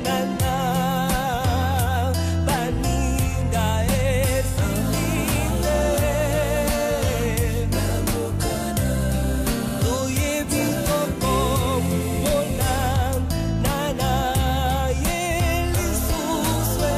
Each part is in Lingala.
Komonana baninga esili te. Toyebi tokomona na ye lisusu.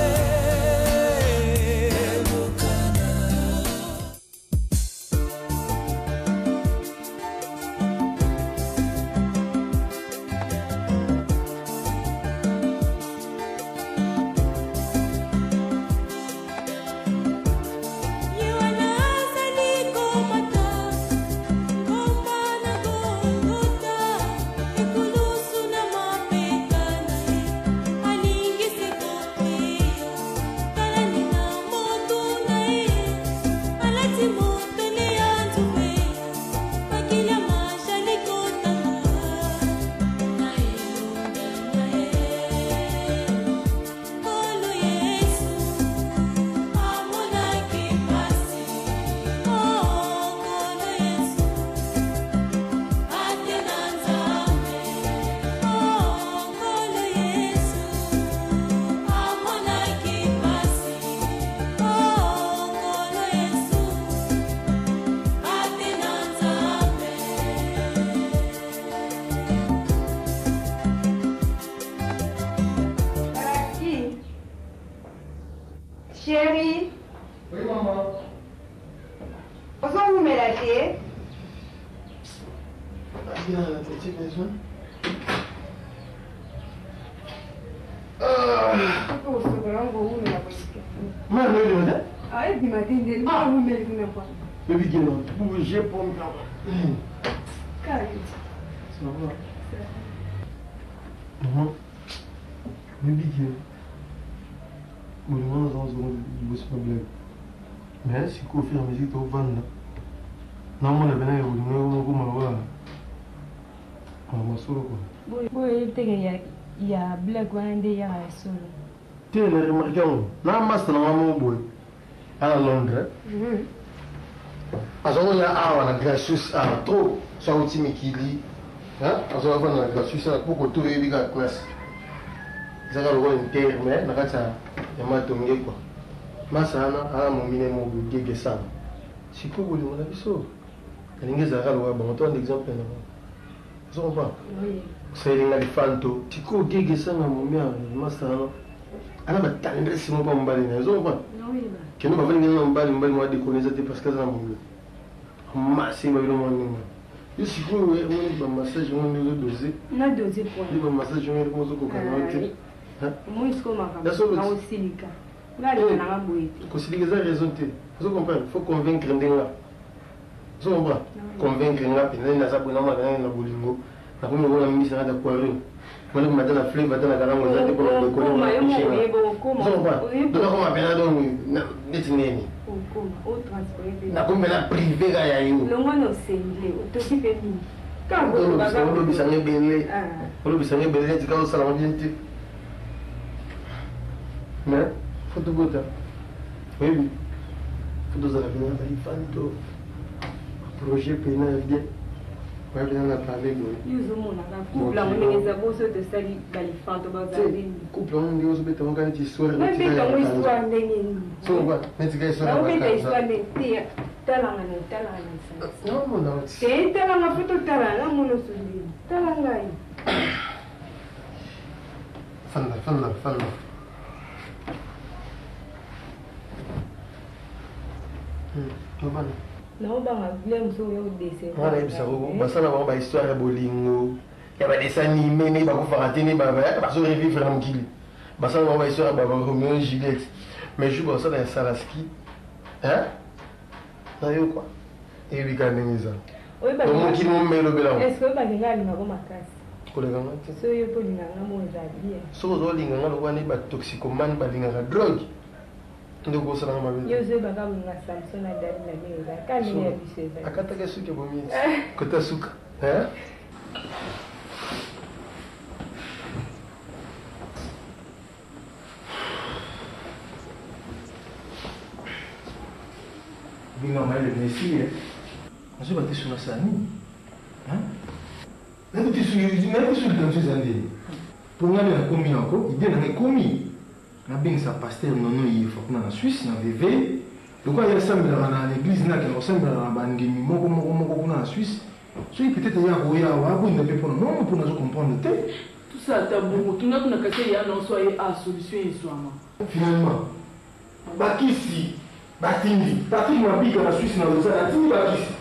Ye wana azali komata ngomba na Golgota, ekulusu na mapeka na ye, alingi se kokweya. Tala nina motu na ye, alati motole ya nzube, makila mazali kotanga na elongi na ye. Nkolo Yesu amonaki pasi, oh Nkolo Yesu, ate na Nzambe, oh Nkolo Yesu amonaki pasi, oh Nkolo Yesu, ate na Nzambe. Qui? Chérie. Oui, maman. Ozowumela te? Bien, t'as-tu besoin? Soki osokola ngo owumela boye. Mwana oyo nde? Ah, ebima te nde owumeli kuna kwa. Baby girl, bouger pour me. Kayo. Ça va? Maman, baby girl. Bolingo naza ozongo liboso na blague. Mais sikoyo au fur et à mesure tovanda, naomona pena ya bolingo yo moko maloba masolo quoi. Boye teke ya ya blague wana nde eyaka ya solo. Te, na remarque yango na master na nga moko boye ana Londres, azakoya awa na Gracious awa trop so auti mikili, azovanda na Gracious awa po koto oyebi kaka classe ezaka lokola interme na kati ya matonge kua. Masa wana ana momine moko boye gege sana. Sikoyo bolingo na biso alingi ezalaka lokola bango to anda exemple na bango, ozo comprendre? Osalinga lifanto sikoyo gege sanga momi ya masa wana ana batendresse moko ya mobali na ye, ozo comprendre? Kende bavandi ndenge na mobali, mobali moko adekone eza te parce que aza na momi masi babilo mwa ndenge yo. Sikoyo omoni bamassage ngo nde ozodose. Na dose point. Nde bamassage ngo nde ozokoka na yo te. Omoni sikoyo makambo. Ya solo. Nakosilika, nga alinga nanga boye te. Kosilika eza raison te, ozo comprendre? Faut convaincre ndenge nga ozo comprendre, convaincre nga mpenza nde naza boye, namona ngai na bolingo nakomi lokola mbisi na kati ya aquarium, moni komata na fleuve ata na kalango eza te mpona Okoma, yo moko oyeba okoma. Ozokomprendre? Donc nakoma mpena donc neti nini. Okoma otranspire mpe. Nakomi mpena privé ka ya yo. Longwa na osengle otoki mpe mingi. Olobisanga ebele. Ah. Olobisanga ebele neti kaka osalanga bien te, mais faut tobota, oyebi, faut tozala pena balifanto, projet pena ya bien oya pena na parle boye. Yo ozomonaka couple yango ndenge eza boso, tosali balifanto bazali. Couple yango ndenge ozobeta ngo kaka neti histoire. Nabetango histoire ndenge nini? Sokwa neti ka histoire. Naobeta histoire ndenge te, talanga na talanga na esansi. Naomona. Te, talanga, fo totala, namona osondeli, tala ngai. Fanda, fanda, fanda. Tobana. Naobanga bile mosusu oyo odese. Nga nayebisa ko basala bango bahistoire ya bolingo ya badessin animé nde bakufaka te, nde bazo revivre na mokili. Basala bango bahistoire ya ba Romeo Juliette, mais jour basala ya Salaski na yo kua, eyebi kaka ndenge eza mokili momelobela. Est ce que oyebaki ngai alingako makasi? Koleka nga te. So yo mpo olinganga mo eza bien. Soki ozolinga nga lokola nde batoxicomane balingaka drogue, nde okosalanga mabe. Yo ozoyebaka bolinga Samson na David na ndenge eza ka ndenge ya biso eza. Akataka suki abomi kota suka, hein? Binga mayele mesili nazoyeba te so nasala nini. Nayebi te soki likambo eza ndeni. Mpo ngai nde nakomi yango, idee na ngai ekomi nabengisa pasteur Nono Iyefa kuna na Suisse, na Vevey. Lokola ye asambelaka na eglise na, akenda kosambelaka na bandimi moko moko moko kuna na Suisse. Soki peut-être ye akoya awa, abondela mpe mpo na mwana, mpo nazo comprendre te. Tosala ata bongo, tuna tuna kasi eya na oso aye a solution ezwama. Finalement, bakisi batindi. Patrick Mabika na Suisse na Lausanne atindi bakisi.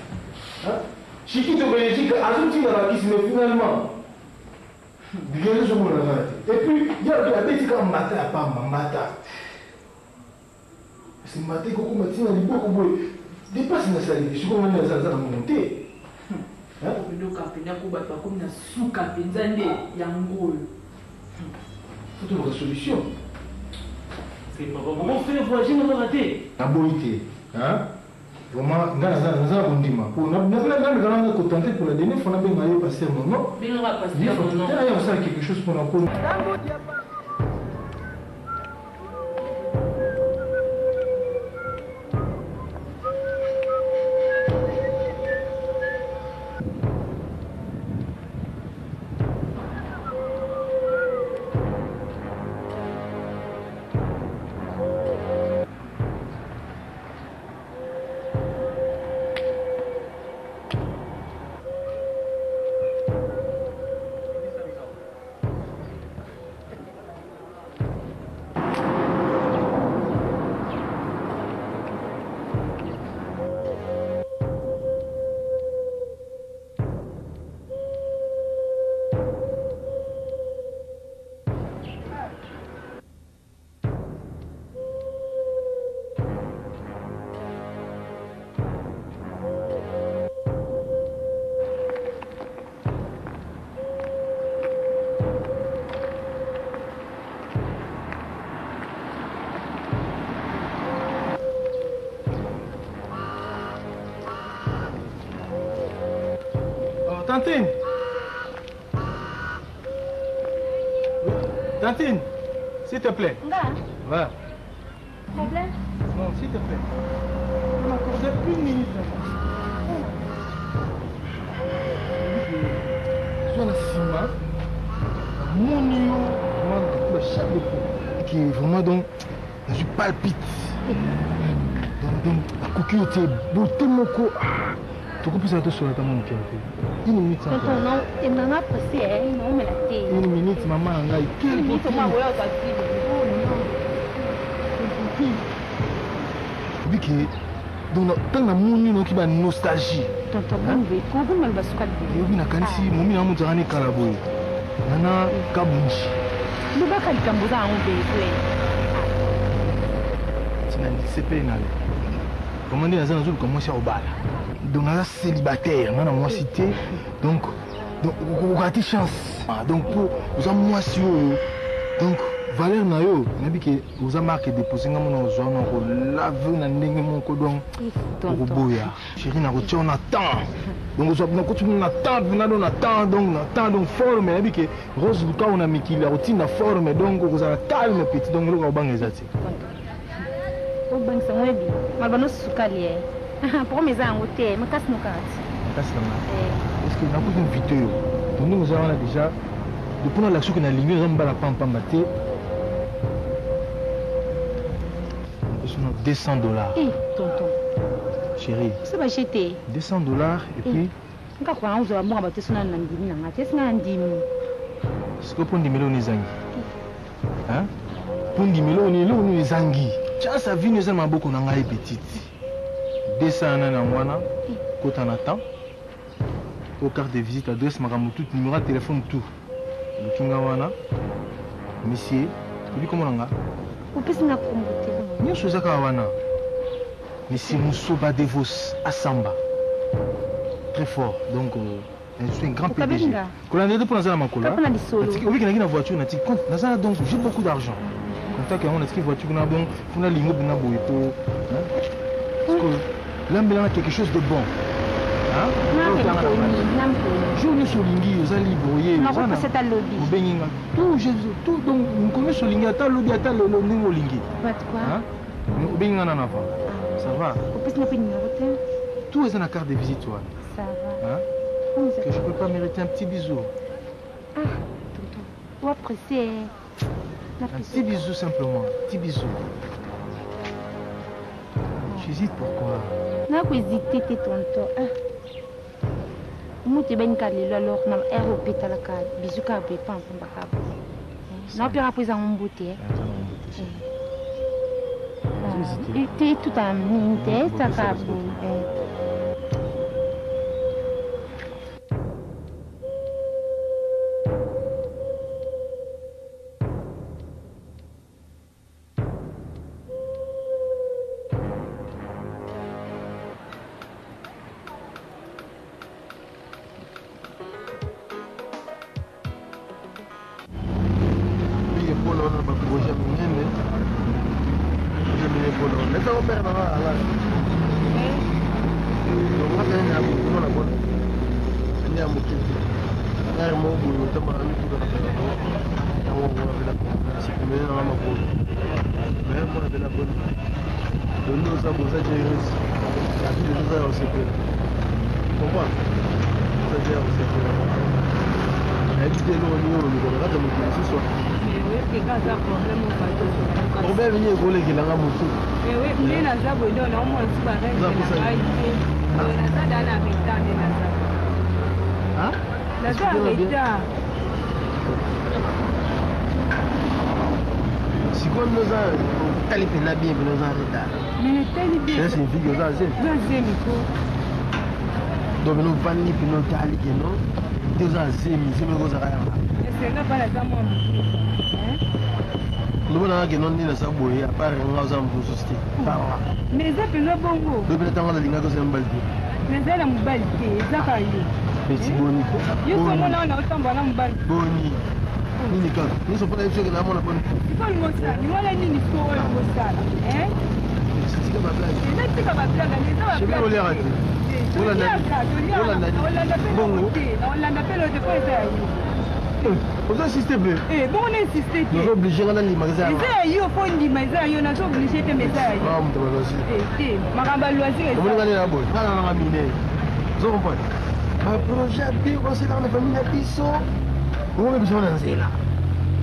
Hein? Chiquito Belgique azotinda bakisi mais finalement guérison ezomonana kaka te. Et puis ye alobi abeti kaka mbata ya pamba mbata. Parce que mbata ekokoma ntina liboko boye dépasse nasali te sikoyo ngai naza na mbongo te. Okodoka mpenza ko bato bakomi na suka mpenza nde yango oyo. Faut toluka solution. Okofaire voyage na kaka te. Naboyi te. Hein? Vraiment, nga naza naza na kondima. Po na na na na na ko tenter pour la dernière fois na benga yo pasteur Nono. Bengaka pasteur Nono. Tena ya osala quelque chose pour na ko. Oh, Tantine. Tantine, s'il te plaît. Nga, Va. problème? Non, s'il te plaît. On m'accordait une minute d'avance. Zwa na nsima namoni yo vraiment nakuba chaque de qui vraiment donc nazwi palpite donc nakoki yo te beauté moko tokopesaka tosola ta mwa moke te. Une minute sans Tonton, non, et maman pressée, hein, non, mais la thé. Une minute, mama na ngai. Une minute, moi, ouais, on va dire. Biki donc ntango namoni noki ba nostalgie. Tonton, bon, ko maloba suka liboso. Yoki nakanisi momi na moto azalaka nekala boye nana kabunji. Lobaka likambo oza yango besoin. Ntina sepeli na yo vraiment nde naza nazoluka mwasi ya kobala. Donc naza célibataire, nga na mwasi te. Donc okokoka te chance. Donc mpo oza mwasi oyo, donc valeur na yo nayebi ke oza marque déposé, nga mona ozwa na kolave na ndenge moko donc okoboya chéri nakotia na temps. Donc ozwa nakoti na temps mpena donc na temps donc na temps donc forme nayebi ke Rose Lukau na mikili akotinda forme donc okozala calme petit donc eloko akobanga eza te. Obangisa ngo yebi maloba nosukali ye problème eza yango te makasi nokaka ti. Makasi na nga est ce que nakoki invité yo donc ndenge oza wana déjà depuis nalakisi oke nalingi oza mobala pampamba te napesi na $200. Eh, tonton. Chérie. Osa baje te. $200 et puis Nka kwa ozwa mbongo bato so nanu na ndimi na nga te esi nga na ndimi. Sikoyo mpo ndimeli oyo ezangi mpo ndimeli oyo eloko nini ezangi chance ya vino eza na maboko na ngai petite 200 nani yango wana kota na temps po carte de visite, adresse, makambo tout, numéro ya téléphone, tout oluki nga wana monsieur oyebi komona nga. Opesi nga kombo te. Nyonso eza kaka wana monsieur Mosoba Devos Asamba très fort donc je suis un grand PDG. Kolanda te mpo naza na makolo obiki naki na voiture natiki compte naza donc j'ai beaucoup d'argent contact yango natiki voiture kuna donc funa lingo mpena boye po lambelanga quelque chose de bon. Jour nyonso olingi oza libre oye obengi nga tout tout donc mokolo nyonso olingi ata lobi ata lelo ndenge olingi obengi nga nana avant ça va. Tout eza na carte de visite wana. Ça va. Hein? Que je peux pas mériter un petit bisou. Ah, tonton. Oa pressé. Un petit bisou simplement. Petit bisou. J'hésite pourquoi? Nakohésite te tonton. Ah. Moto ebani kaka lelo alors na heure opetalaka bisou kaka boye pampamba kaka boye. Naopeka mpo ezango mbote. Te etuta nini te etaka boye. Problème nini ekolekelanga motu nde naza boye nde naomona su barègle na ngai te. Naza da na retard, nde naza retard. Sikoyo nde oza otali mpena bien, mpena oza retard. Mais natali bien. Cela signifie que oza zemi. Oza zemi ko. Donc bino ovandi mpena otali keno nde oza zemi, zemi ekozaka yanga. Esenga mpa naza mwa moke. Lomonaka keno nde naza boye, apart nga oza moto mosusu te parla. Mais eza mpenza bongo. Lobi na ntango nalingaki ozala mobali te. Naza na mobali te, eza kaka yo. Peti boni? Yo somona wana otambola na mobali. Boni nini kaka nyonso mpona yebi soki namona boni. Sikoyo olingo osala liwana nini? Sikoyo oyo olingo osala? Tika bablague. Eza tika bablague, eza bablague. Oliaka te. Olanda bongo. Olanda mpe lote mpo eza ya yo. Ozo insiste mpe. Bongo na insiste te. Nazo oblige nga nandima eza eza ya yo mpo ndima eza ya yo. Nazo oblige te, mais eza ya yo. Moto ba loisir te, makambo ya loisir. Omoni nga nde na boye, nga nanga minere, ozo comprendre baprojet ya bien koselaka na famille na biso, okomi biso na nzela.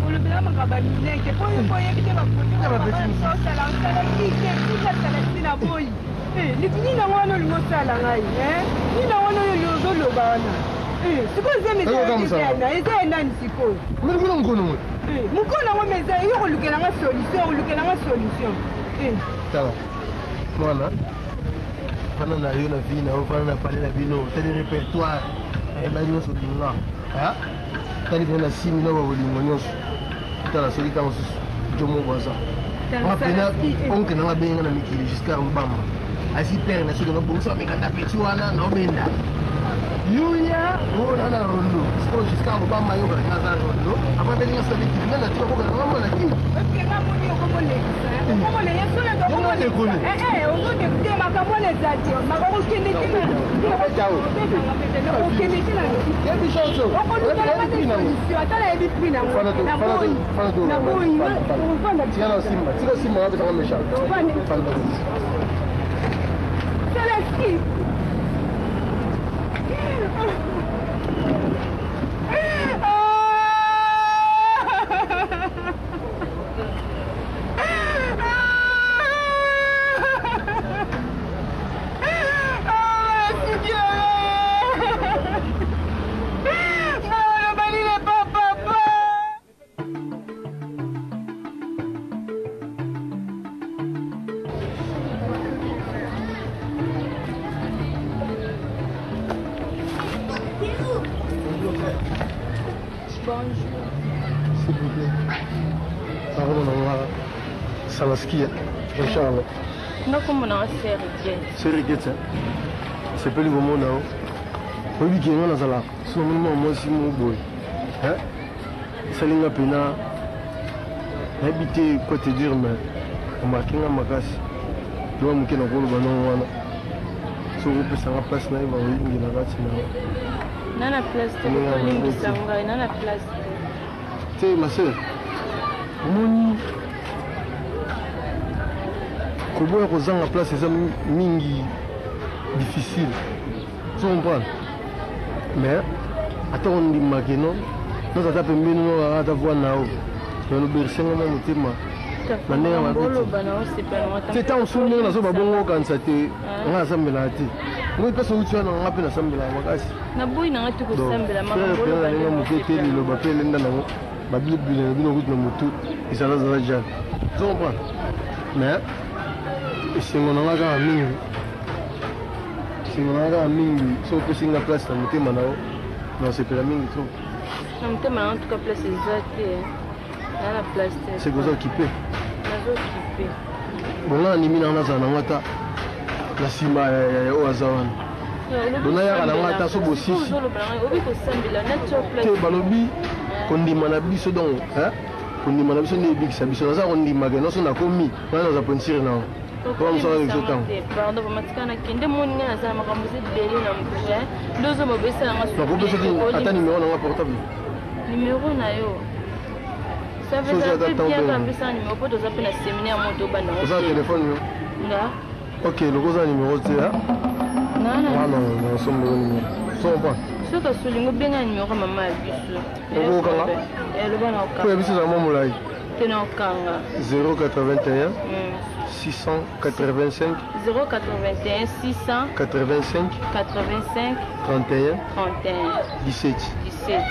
Olobela makambo ya minene te mpo yo oyebi te baprojet osala, osalaki te tika salaki na boyi. Nini yango wana olingi osala ngai? Nini yango wana oyo ozoloba wana? Sikoyo zemi eza ya nani sikoyo? Kuna mokolo ngo. Mokolo yango ma eza yo kolukelanga solution, kolukelanga solution. Tala mwana, fanda na yo na vie na yo, fanda na pale na bino, tali répertoire ayeba nyonso olinga, tali mpena na simi na babolingo nyonso. Tala soki ntango mosusu jo moko aza nga mpena oncle nanga abenga na mikili jusqu'à Rubamba asi pere na soki nabongisa bamekanda peti wana naobenda yuya oyo na rondo sikoyo jusqu'à Rubamba yo kaka aza rondo apa abelinga so mikili nga natika kokana nga mwana kini. Makambo wana eza te, okende te, okende te, ata nayebi prix nango. Naboyi. Tika simba wapesanga méchant. Celesti. S'il vous plaît. Pardon, na Salaskia. Jean-Charles. Nga kombo na nga Serget. Serget, sepeli komona yo. Oyebi ke nga nazalaka so namoni mwa mwasi moko boye esali nga mpena nayebi te quoi te dire, mais omarke nga makasi. Loba moke nakoloba nongo wana soki opesanga place nayeba koyingela kati na yo. Na na place te, kolimbisa ngai, na na place te. Te, ma sœur, omoni koboya kozanga place eza mingi difficile, ozo comprendre, mais ata kondimake no. Naza ata pembeni no ata voix na yo. Naloberse nga mwa motema na ndenge ya mabe te. Te ntango mosusu ndenge nazoba bongo okanisa te nga nasambelaka te. Ngo mpesa outi wana nga mpe nasambelaka makasi. Naboyi na nga te kosambela makambo na ndenge moke te liloba mpe elenda nango babilibili na bino kutu na motu ezalazala ja. Ozo comprendre? Mais esengo na nga kaka mingi esengo na nga kaka mingi soki opesi nga place na motema na yo nasepela mingi trop. Na motema na en tout cas place eza te. Na na place te. C'est que oza occupé. Nazo occupé. Bon nga nandimi na nga nazala na nga ata na nsima ya oyo aza wana. Bon nayaka na nga ata so bosisi. Te balobi kondima na biso donc hein kondima na biso nde ebikisa biso naza kondima ke nyonso nakomi wana naza pointire na yo. Pona mosala na biso ntango. Pardon vraiment tika na kende moni nga naza na makambo eza ebele na motu nde ozobobesa nanga nakopesa te ata numero na nga portable. Numero na yo. Ça veut dire bien kambisa numéro po toza mpe na séminaire mo tobanda. Oza na telefone yo? Nga. Ok, lokoza numéro te ah. Non non. Ah non, non, sombo numéro. So comprends? Soki osolingi obenga numéro ya mama ya biso. Okokanga? Eloba na okanga. Po ya biso ezala mwa molai. Te na okanga. 081 685 081 685 85 31 31 17 17.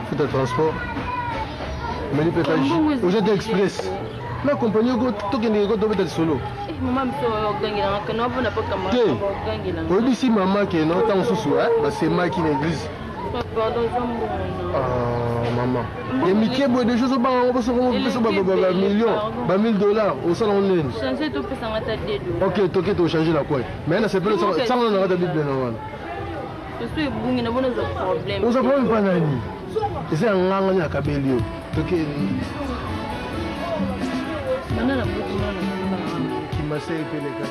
Futa transport. Meli pe kaji. Oza te express. Na compagnie ko tokendeke ko tobeta lisolo. Mama biso ogangelanga keno avanda mpo Te. Oyebisi mama ke no ntango mosusu basemaki na église. Pardon, eza mbongo. Ah, mama. Ya mike boye deja ozobanga yango mposo biso ba million ba 1000 dollars osala ngo nini? Change topesanga ata 2 dollars. Ok, toke tochange na kwai. Mais nasepeli sango na kati ya Bible na wana. Soso ebungi na bona oza problème. Oza problème mpa nani? Eza ya nganga nde nakabeli yo. Toke. Bana na butu na Kimase epeleka te.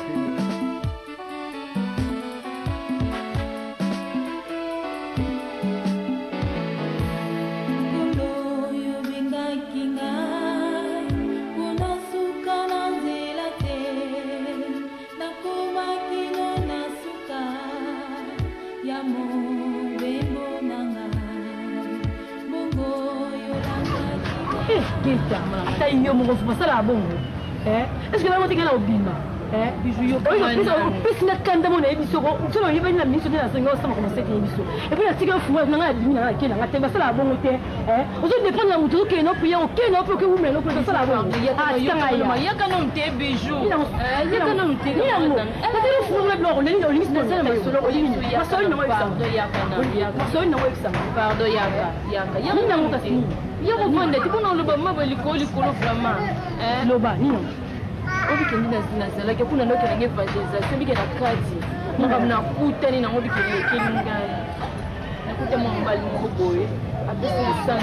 Ata yo moko basala bongo est ce que bango te ngai na obima opesi nga kanda mo nayebi soko soki oyebani na miso nde nasenga osama komaseke yebi so epuis natika yo fungola nanga nabimi nanga nakei nanga te basala bongo te ozo dépendre na moto ozokende no priere okende no mpe okewumela no kuna osala bongo yaka nanu te bijou yaka nanu te yango natiki fungola biloko nini olingisi masolo nango masolo nango oyebisanga pardon yaka yaka nini yango kasi nini yaka ovanda te mpona oloba maba likolo likolo vraiment loba nini yango obikendi nazalaki kuna nokendanga evangelisation bike na kati makambo nakutani nango bikelekeli ngai nakuta mwa mobali moko boye apesi nga 100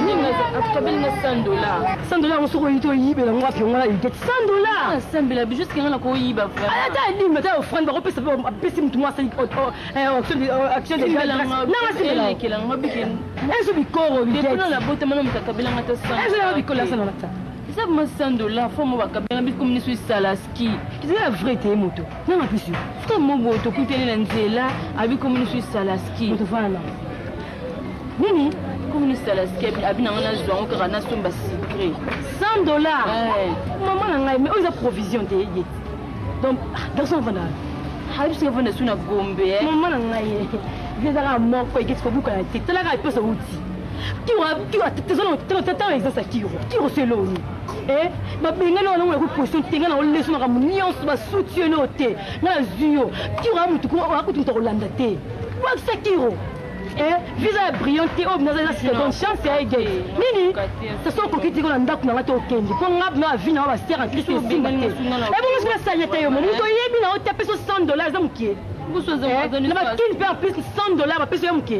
dollars akabeli nga 100 dollars 100 dollars yango soki oyi te oyibela yango wapi yango wana idete 100 dollars asambela bi jusque nga nakoyiba vraiment ata alime ata offrande bakopesa mpe apesi motu mwa asali action de nanga simbelekela ngo bike ezo bikoro bidepuna nabotama na moto akabelanga ata 100 ezo bikolo asala na ta eza ma 100 dollars fo mo bakabelanga bikomi niso esalaski eza ya vrai te moto nanga pesi yo frère mo boye tokutani na nzela abikomi niso esalaski moto fana na nini komi niso esalaski abi nango nazwa yango kaka nasomba sucré 100 dollars mama na ngai mais oyo eza provision te ye donc garçon avanda ayebisaka avanda su na gombe mama na ngai vie ezaka moko eketi kobukana te talaka epesa outi tozana existence ya kiro kiro so eloni babengani wana ngo position te ngai na oleso makambo nyonso basuti yo eloo te ngai nazwi yo kiro ya motu akuti moto akolanda te wakisa kiro visa ya brillant te oyo naza seconde chance ya ege nini saso okoki te na ndako na nga te okende mpo nga na avi na yo basere en christ esimba te ebongo soki nasali te yo mo moto oyebi na yo te apesi yo 100 dollars eza moke na bakini mpe en plus 100 dollars bapesi yo moke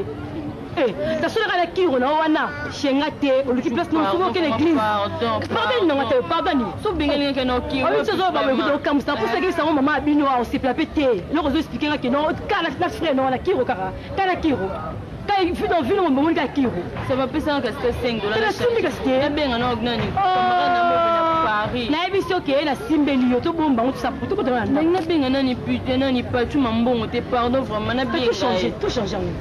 tasolaka na kiro na yo wana shenga te oluki place na soki okende église pardon nanga te pardon nini oyo ozoba boye okamwisa mposa ekebisa yango mama ya bino osepela mpe te eloko ozo explike nga keno kala na frère na wana kiro kaka kala kiro vino vino momoni kaka kiro nasimbi kasi te nayebi si okeye nasimbeli yo tobomba yango tokotana nabenga nani putain nani pachu mambongo te pardon vraiment nabenga tout change yango.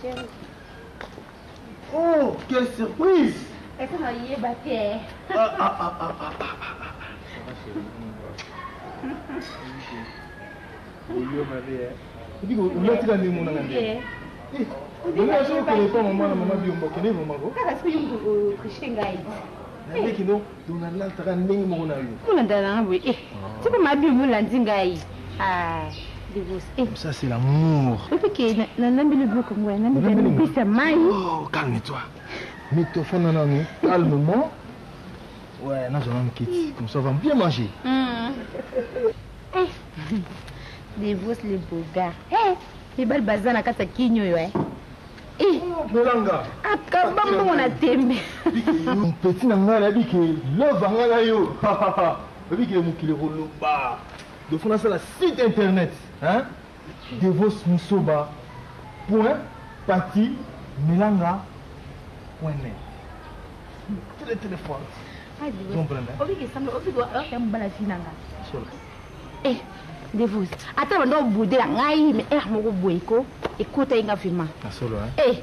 Chérie. Oh, quelle surprise! Ese nayeba te. Ah, ah, ah, ah, ah, ah, ah. Olatika ndenge monanga nde okende pa mama na mama biomba okende vraimen Kaka soki yo moto otriche ngai. naleki no donc nalataka ndenge moko na yo Olanda nanga boye. Eh, soki mabi olandi ngai. Ah, Devos. Eh, ça c'est l'amour. Oyebi ke nalambeli biloko ngo nalambeli mbisi ya mai. Oh, calme-toi. Mets-toi fanda nanu calmement. Ouais, nazwa nanu kiti comme ça on va bien manger. Eh, Devos le beau gars. Eh, mibali baza na kati ya kinyo oyo eh. Eh, Melanga. Akaba mbongo na tembe. Petit na ngai nayebi ke love ya ngai na yo oyebi ke mokili ekoloba dofo nasala site internet hein? Devos musoba point pati melanga point net très très forte. Comprendre, hein? Obiki semble obiki oya mobala fi na nga. Solo. Eh, Devos, ata bando obudela ngai mais air moko boye ko ekota ye nga vraiment. Na solo hein? Eh,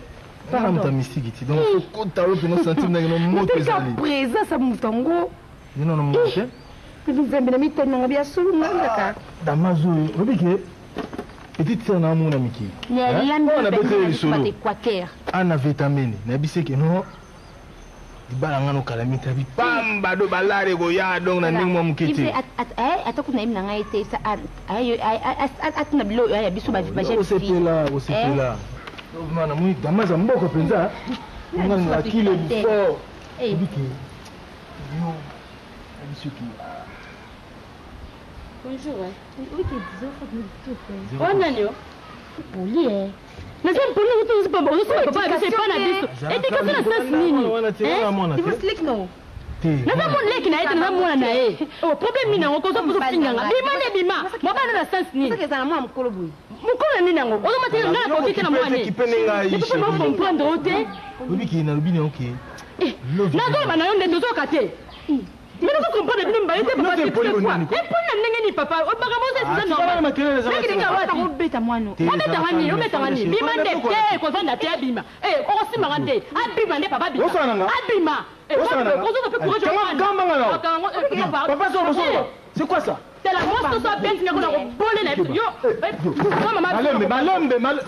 Nga moto ya mystique ti donc okota oyo mpena osentir ndenge no moto Oteka ezali présence ya moto yango. Yo nano moto te. Mpe nzambe na mitani nanga bia solo nga kaka. Damazo oyo oyebi ke petite sœur na amona mikili Nalambi nabeteli lisolo Équateur. Ana vetamene nayebisi eke no libala nga nokala miti abi pamba do balare koya donc na ndenge mwa moke te. Ata kuna yebi na ngai te atuna biloko ya biso Osepela osepela ma namoni damas ya mboka mpenza nga nalakile fort oyebi ke yo nayebi soki Bonjour. Oh nani yo? Poli eh. Naza mponi ozosala papa na biso epa na biso edikasi na sens nini? Wana te wana mwana te. Te. Naza mwana leki na ye te, naza mwana na ye. Oh, problème nini yango kozo pozo finganga bima nde bima mobali na sens nini? Soki ezala mwana mokolo boye. Mokolo na nini yango ozomatela ngai nakoki te na mwana Kipe nde ngai, ye chérie. papa comprendre o te. Oyebi ke nalobi na yo ke love Nazoloba na yo nde tozoyoka te, mais nazo comprendre bino mibale te. Papa, Yo te c'est poli quoi? bonani ko. Epoli na ndenge nini papa? Makambo ozo Ah, eza tika wana makelele eza normal. na Wapi? Obeta mwana. Te, Obetanga nini? Obetanga nini? Bima nde te, kozanda te, abima. Eh, okosimbanga te, abima nde papa, abima. Osala nanga? Abima. Eh, Osala nanga? ozoza mpe courage. Kanga- kanga mbanga na yo. Kanga- eh, papa. Papa solo Eh, solo c'est quoi ça? Tala mwasi toso abeti nga kona kobole na biso yo. Eh, so mama. Malembe malembe male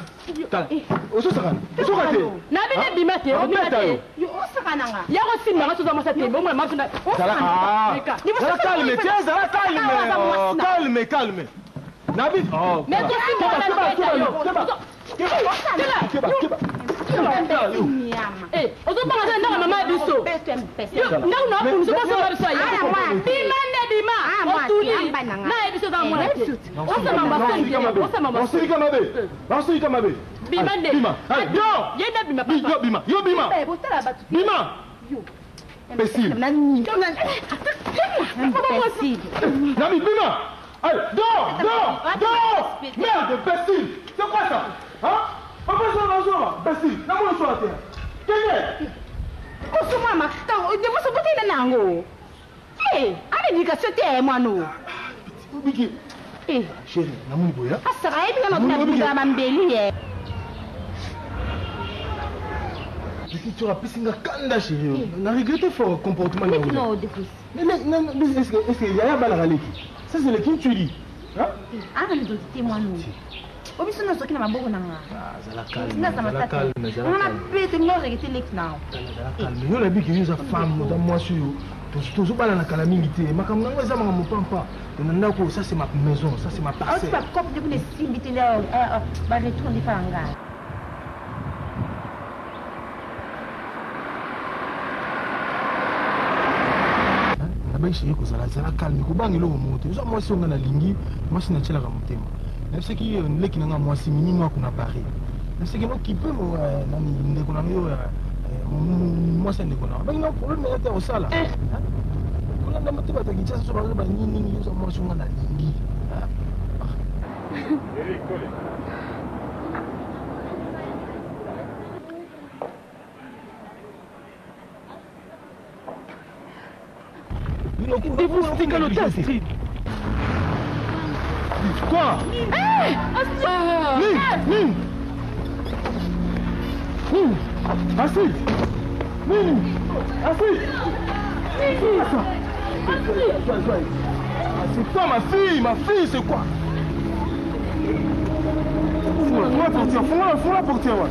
tala ozosakana ozoka te. Nabi nde bima te, obima Obeta te. yo. Yo osaka nanga. Ya kosimbanga soza mwasi te bomona mama biso. Zala ah Leka. zala calme tiens zala calme. Oh, calme calme nabi oh Mais kosimbanga na beta yo. Keba keba keba keba keba yo. Nyama. Eh, ozobanga te ndako mama ya biso. Beto mpesa. Yo, ndako na wapunisa bosonga biso ya Ah, mwana. bima nde bima. Ah, mwana, Otuli amba na nga. na ye biso oza mwana te. Eh, Osama Nasilika mabe. osama Nasilika mabe. Nasilika mabe. Bima nde. Bima. Allez, yo. Ye nde bima Yo papa. bima. Yo bima. Eh, botala bato te. Bima. Yo. Imbécile. Nani? Imbécile. Nami bima. Allez, dors, dors, dors. Merde, imbécile. C'est quoi ça? Hein? Papa zo zo imbécile. Namona so la terre. Kende. Osomwa matango devoso botela na yango. Eh, ana éducation te eh, mwana oyo. Biki. Eh, Chérie, namoni boya. asaka yebi nga na bunda bambeli ye. Petit tu apesi nga kanda chérie. Na regretté fort comportement na yo. No, Devos. Mais mais est-ce que yaya balaka leki? Ça c'est le kinchuli. Hein? Ana identité mwana oyo. Obiso nyonso na maboko na nga. Ah, zala calme. Nazala Zala matata. calme, zala Nga na calme. pete nga regete leki na yo. Zala calme. Yo nayebi ke yo oza femme, oza mwasi oyo tozobalana kala mingi te. Makambo nango eza makambo pampa. Na ndako, ça c'est ma maison, ça c'est ma Auti parcelle. bakope nde kuna esimbi te nde baretour nde epa na nga. Nabai chéri kozala zala calme, kobanga eloko moko te. Oza mwasi oyo nga nalingi, mwasi natielaka motema. Nayebisaki leki na nga mwasi mimi mwako na Paris. Nayebisaki nokipe nani ndeko na yo, mwasi ya ndeko na yo. Bangi na problème eza te ya kosala. Kolanda te bato ya Kinshasa so bazo banini, oza mwasi oyo nga nalingi. Astrid. Quoi? Nini? Nini? Nini? Astrid! Nini? Astrid! Nini ça? C'est quoi ma fille? Ma fille, c'est quoi? Fous la portière, fous la portière, ouais.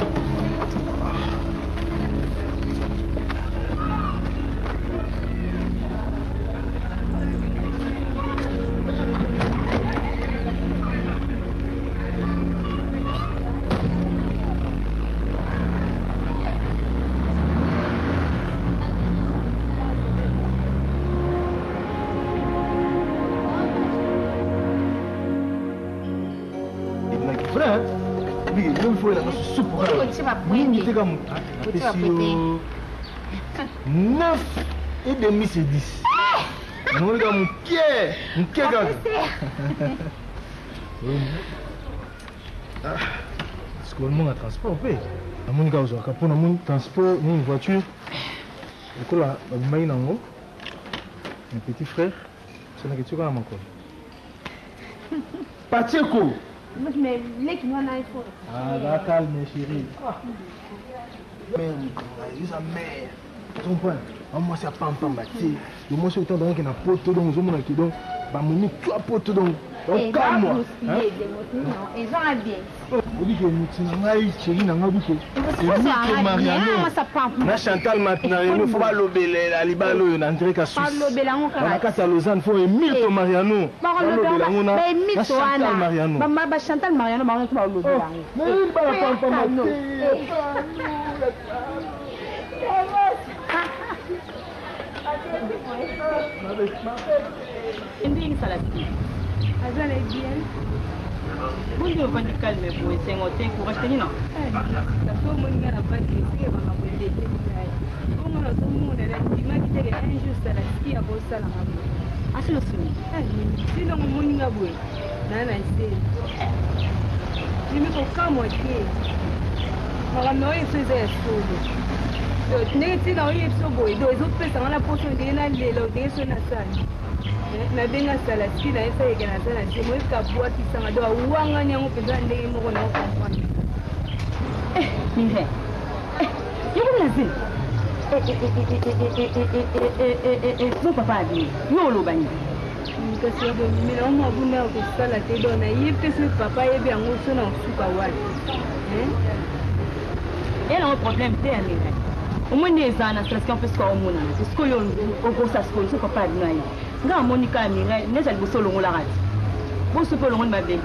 Mingi te ka moto apesi yo 9 et demi sur 10. Namoni kaka moke moke kaka. Sikoyo monga transport mpe namoni kaka ozwaka mpo namoni transport nini voiture lokola babimaki nango mon petit frère osalaki tioka na makolo Pacheco. Mais leki mwana il faut. Ah, va calme chérie. Mère, eza mère. Tu comprends? Mwasi ya pampamba te. Yo mwasi oyo tandaka na poto donc ozomona ke donc bamomi twa poto donc okamwa. Eza bien. Obike mutu na ngai chéri na ngai obike Emike Mariano na Chantal Mariano fo balobelela libala oyo na André Kasus. Balobela yango kaka. Na kati ya Lausanne fo Emilto Mariano. Balobela yango na Chantal Mariano. Ba Chantal Mariano bango balobela yango. Mais libala pampamba te. Ndenge sala te. Aza na bien. Bonde ovandi calme boye, esengo te, courage te nino. Kasi omoni nga na vandi esika makambo eleki ngai. Bongo nazomona nandimaki te ke un jour salaski akosalanga boye. Asilo soni. Silongo omoni nga boye naa na se. Mimi kokamwa te. Makambo na oyo biso eza ya solo. Ndenge ntina oyo biso boye do ezopesa nga na poso ndenge nalela ndenge so nasala. Nabenga salaski nayebisa yeke naza na se moyebika abwakisanga do awangani yango mpenza na ndenge moko na ocomprendre. Mireille. Yo na zemi. Bon papa abimi. Yo oloba nini? Kasi abomimela ngo mabunda ya kosala te do nayebi te soki papa ayebi yango so na kosuka wapi. Ye nango problème te ya Mireille. Omoni eza na stress mpe sikoyo omonana te sikoyo okosa sikoyo so papa abino aye nga amoni kaka Mireille neti ya liboso olongolaka te boso mpe olongoli mabe.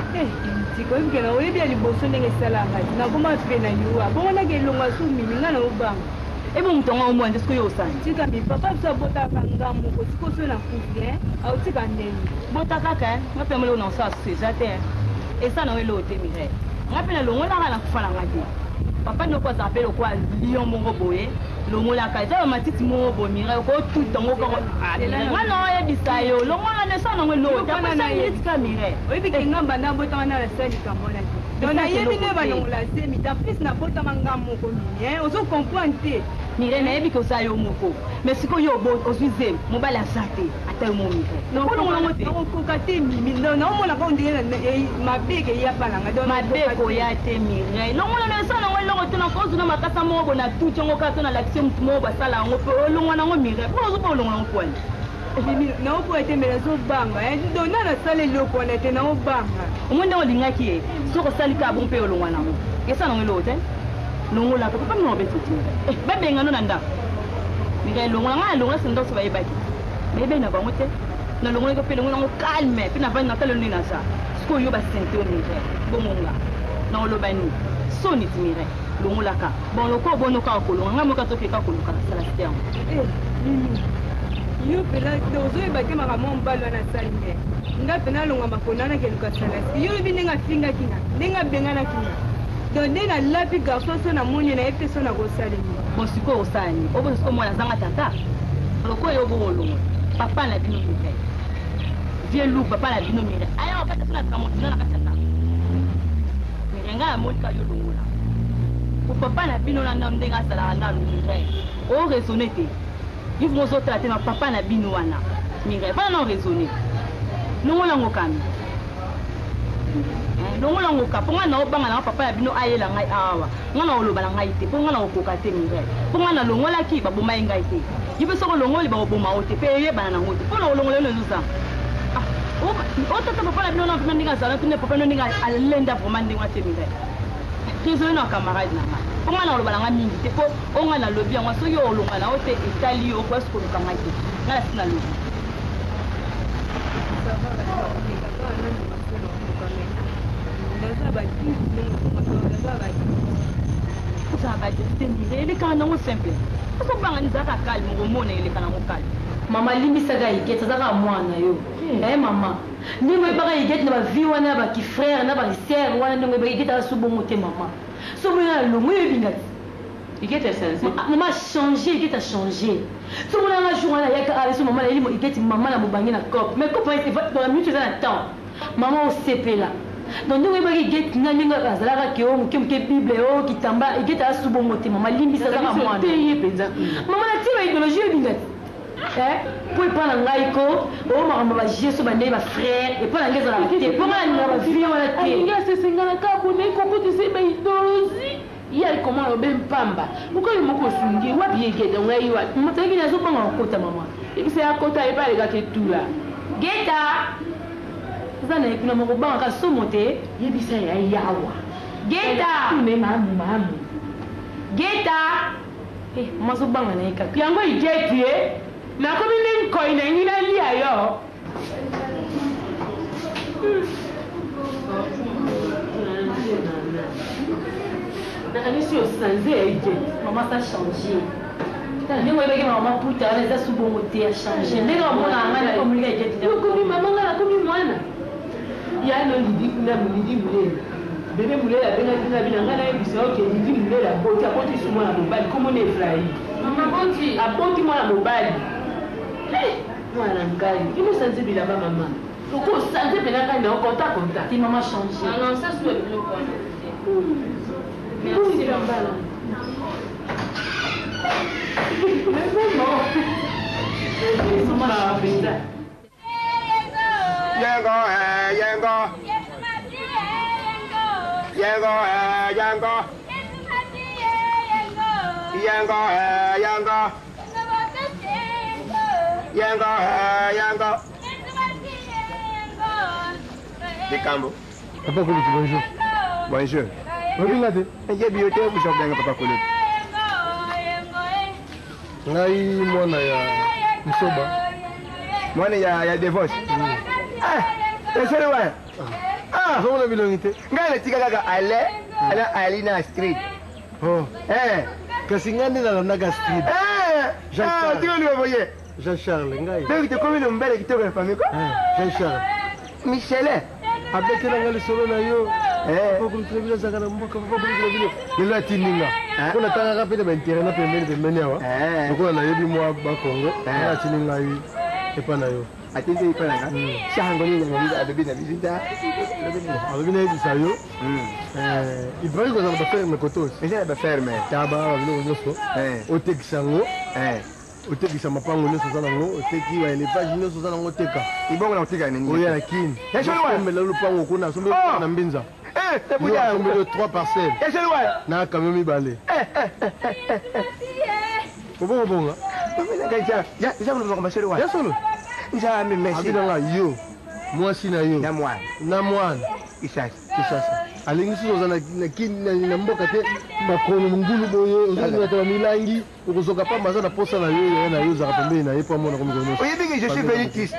Tika oyebi ke na oyebi ya liboso ndenge esalaka te nakoma mpe na liwa bongo nake elonga so mimi nga na obanga. Ebo moto yango omona te sikoyo osala. Tika mi papa biso abotaka nga moko sikoyo so nakufi aotika ndenge. Bota kaka nga mpe moloko na osala susu eza te eza na yo eloko te Mireille. Nga mpe nalongolaka na kufa na nga te. Papa ndoko azala mpe lokola lion moko boye longolaka eza bamatiti moko boye Mireille okotuta yango kaka nga na oyebisa yo longola na esala nango eloko te apesa miniti ka Mireille. Oyebi ke nga banda abotama na nasala likambo wana te. Donc nayebi nde balongola zemi te en plus nabotama nga moko mimi ozo comprendre te. Mireille nayebi ke oza yo moko mais sikoyo yo ozwi zemi mobali aza te ata yo mo Mireille. Olongola yango te. Okoka te mimi naomona kaka ndenge mabe ekeya pa na ngai. Mabe ekoya te Mireille. Longola na esala nango eloko te nakozuna makasa moko boye na tuti yango kaka to nalakisi motu moko basala yango mpe olongwa nango Mireille. Mpo ozoba olongola yango pwani. Mimi naoboya te me nazobanga donc na nasala eloko wana te naobanga. Omoni ndenge olingaki ye soki osali kaka bongo mpe olongwa nango esala nango eloko te longolaka papa mino obeti te babengano na ndako Mireille longola ngai nalongola se ndako so bayebaki bayebaki na bango te nalongolaki mpe longola yango calme mpe navandi natala ndenge naza sikoyo yo basente yo Mireille bongo nga na oloba nini soni ti Mireille longolaka bon lokola obono kaka kolonga ngai moko atokeka koluka nasala te yango. Mimi yo mpena ozoyeba te makambo ya mobali wana asali nde nga mpena alonga makolo wana keluka salaski yo oyebi ndenge afingaki nga ndenge abenganaki nga donc nde nalapi garçon so namoni nayebi te so nakosaleli. Bon sikoyo osala nini oboso sikoyo mwana azanga tata lokola yo bongo olongola papa na bino Mireille vieux loup papa na bino Mireille aya wakati so na tramontina na kati ya ndako Mireille ngai namoni kaka yo longola po papa na bino na nano ndenge azalaka nano Mireille o raisonne te yo vraimen ozotala te na papa na bino wana Mireille mpona na oraisonne longola yango kami. Longola yango ka mpo ngai naobanga nanga papa na bino ayela ngai awa. Ngai naoloba na ngai te mpo ngai nakokoka te Mireille. Mpo ngai nalongolaki baboma ye ngai te. Yo mpe soki olongoli bakoboma yo te mpe eyebana nango te. Mpo na kolongola yo ezozanga. Ah, otata papa na bino na mpena ndenge azala tuna papa no ndenge alenda vraiment ndenge wana te Mireille. Désolé na camarade na ngai. Mpo ngai nakoloba na ngai mingi te mpo oyo ngai nalobi yango soki olonga na yo te etali yo okoya soki koluka ngai te. Ngai nasi nalobi. Ozala badifte mire elekaka nango simple ozobanga nizalaka calme okomona eleka nango calme. Mama limbisaka Huguette aza kaka mwana na yo eh mama ndenge oyebaka Huguette na ba vie wana ya ba ki frère na ba sœur wana ndenge oyebaka Huguette aza su bongo te mama soki omoni na longo yo ebinga ti Huguette a change. Mama a change Huguette a change soki omona nga jour wana ayaka awa biso mama na yeli Huguette mama na mobange na cop mais cop wana dans la minute eza na temps mama osepela donc ndenge oyebaki Huguette na ndenge azalaka ke o moke moke bible o kitamba Huguette aza su bongo te mama limbisa aza kaka mwana Te ye penza. Mama na tie ba idéologie oyo ebinga ti eh po epa na ngai ko o makambo ba jesu ba ndenge ba frère epa na ngai ezalaka te po ngai nalinga ba vie wana te. Alingi asesengana kaka boye naye kokotisa ye ba idéologie. Ye ayi koma lobe mpamba. Pourquoi yo moko osungi ye wapi ye geta ngai ye wapi. Moto ayebi nazo banga kokota mama. Yebisa ye akota ye pe alekaka etula. Geta! Oza na ye kuna moko banga ka somo te. Yebisa ye aya awa. Geta! Tuna ye malamu malamu. Geta! Eh mama azo banga na ye kaka. Yango Igeti eh nakomi nde nkoyi nalingi nalia yo. Nakanisi osanze ya Igeti. Mama ça change. Ndenge oyebaki mama maputa wana eza su bongo te ya change. Ndenge omonaka ngai na komolika Igeti. Yo okomi mama ngai nakomi mwana. Ya no Lidi kuna Lidi Mulela. Bebe Mulela abengaki nga bina ngai nayebisa yo ke Lidi Mulela aboti aboti su mwana mobali kombo na Efraim. Mama aboti. Aboti mwana mobali. Eh mwana na ngai yo osanze bilamba mama. Loko osanze pena ngai na yo konta konta. Te mama change. Non non ça sous biloko wana te. Merci bilamba. Mais vraiment. Mama penza. Yango eh yango. Yango eh yango. Yango eh yango. Yango eh yango. Likambo. Papa Kulutu, bonjour. Bonjour. Oyebi nga te? Nayebi yo te, bonjour benga Papa Kulutu. Ngai mwana ya Msoba. Mwana ya ya Devos. Ah, esali wana. Ah, ozomona bilongi te. Ngai natika kaka ale, ale ali na Astrid. Oh. Eh. Kasi ngai nde nalandaka Astrid. Eh. Jean Ah, Charles. tika oloba boye. Jean Charles ngai. Donc tokomi na mobali kitoko na famille ko? Eh, Jean Charles. Michelin. Abetela nga lisolo na yo. Eh. Papa Kulutu na bino azalaka na mboka, papa Kulutu na bino. Lelo atindi nga. Mpo natangaka mpe na bainteret na pembeni pembeni awa. Eh. Lokola nayebi mwa bakongo, nga atindi ngai epa na yo. Atindi epa na nga. Sango nini alobi na biso ta? Alobi nayebisa yo. Eh, Ibrahim kozala baferme kotos. Eza na baferme. Taba babiloko nyonso. Eh. Otekisa yango. Eh. Otekisa mapango nyonso oza nango, oteki ba élevage nyonso oza nango oteka. Ibongo na kotika nini? Oya na Kin. Ya solo wana. Osombela lupango kuna, asombeli Oh. na Mbinza. Eh, Yo buya. asombeli yo 3 parcelles. Ya solo wana. Na camion mibale. Eh, eh, eh, eh, eh. Obongo bonga. Ya, ya, ya makambo solo wana. Ya solo. Nzambe merci. Abi nanga yo. Mwasi na yo. Na mwana. Na mwana. Kisasa. Kisasa. Alingi susu oza na Kin na mboka te makolo ngulu boye ozolata ba milangi okozoka pamba aza na posa na yo yaya na yo ozalaka pembeni na ye po amona komi kono. Oyebi que je suis venu triste.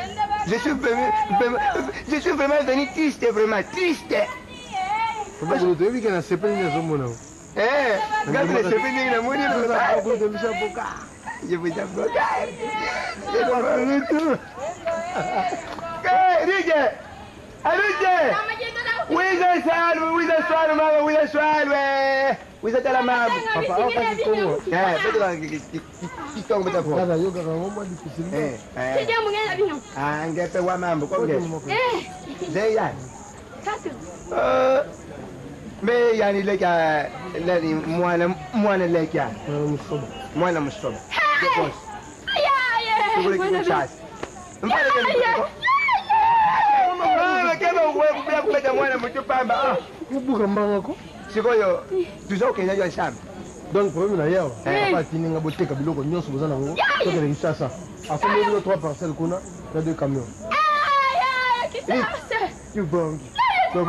Je suis vraiment, vraiment, je suis vraiment venu triste, vraiment triste. Papa Kulutu, oyebi ke na sepeli nde azomona yo. Eh, ngai mpe nasepeli ndenge namoni Papa Kulutu, biso ya boka. Je vous avocat. Kulutu. Eh, Rije. Arije. Wiza salwe, wiza salwe mama, wiza salwe. Wiza tala mama. Papa, awa kasi Kongo. Eh, beta kitongo beta ko. Kaka yokaka yango mwa difficile. Eh, eh. Ah, ngepe wa mambo konge. Zeya. Me yani leka lani mwana mwana leka. Mwana musoba. Mwana musoba. Boss. Tukule kinshasa. Mpale ke. Mama keba okoya kobeta mwana motu pamba. Obuka mbanga ko. Sikoyo toza kokenda yo ensemble. Donc problème na ye awa papa atindi nga boteka biloko nyonso boza nango tokende Kinshasa. Asombeli bino 3 parcelles kuna na 2 camions. Tubongi. Donc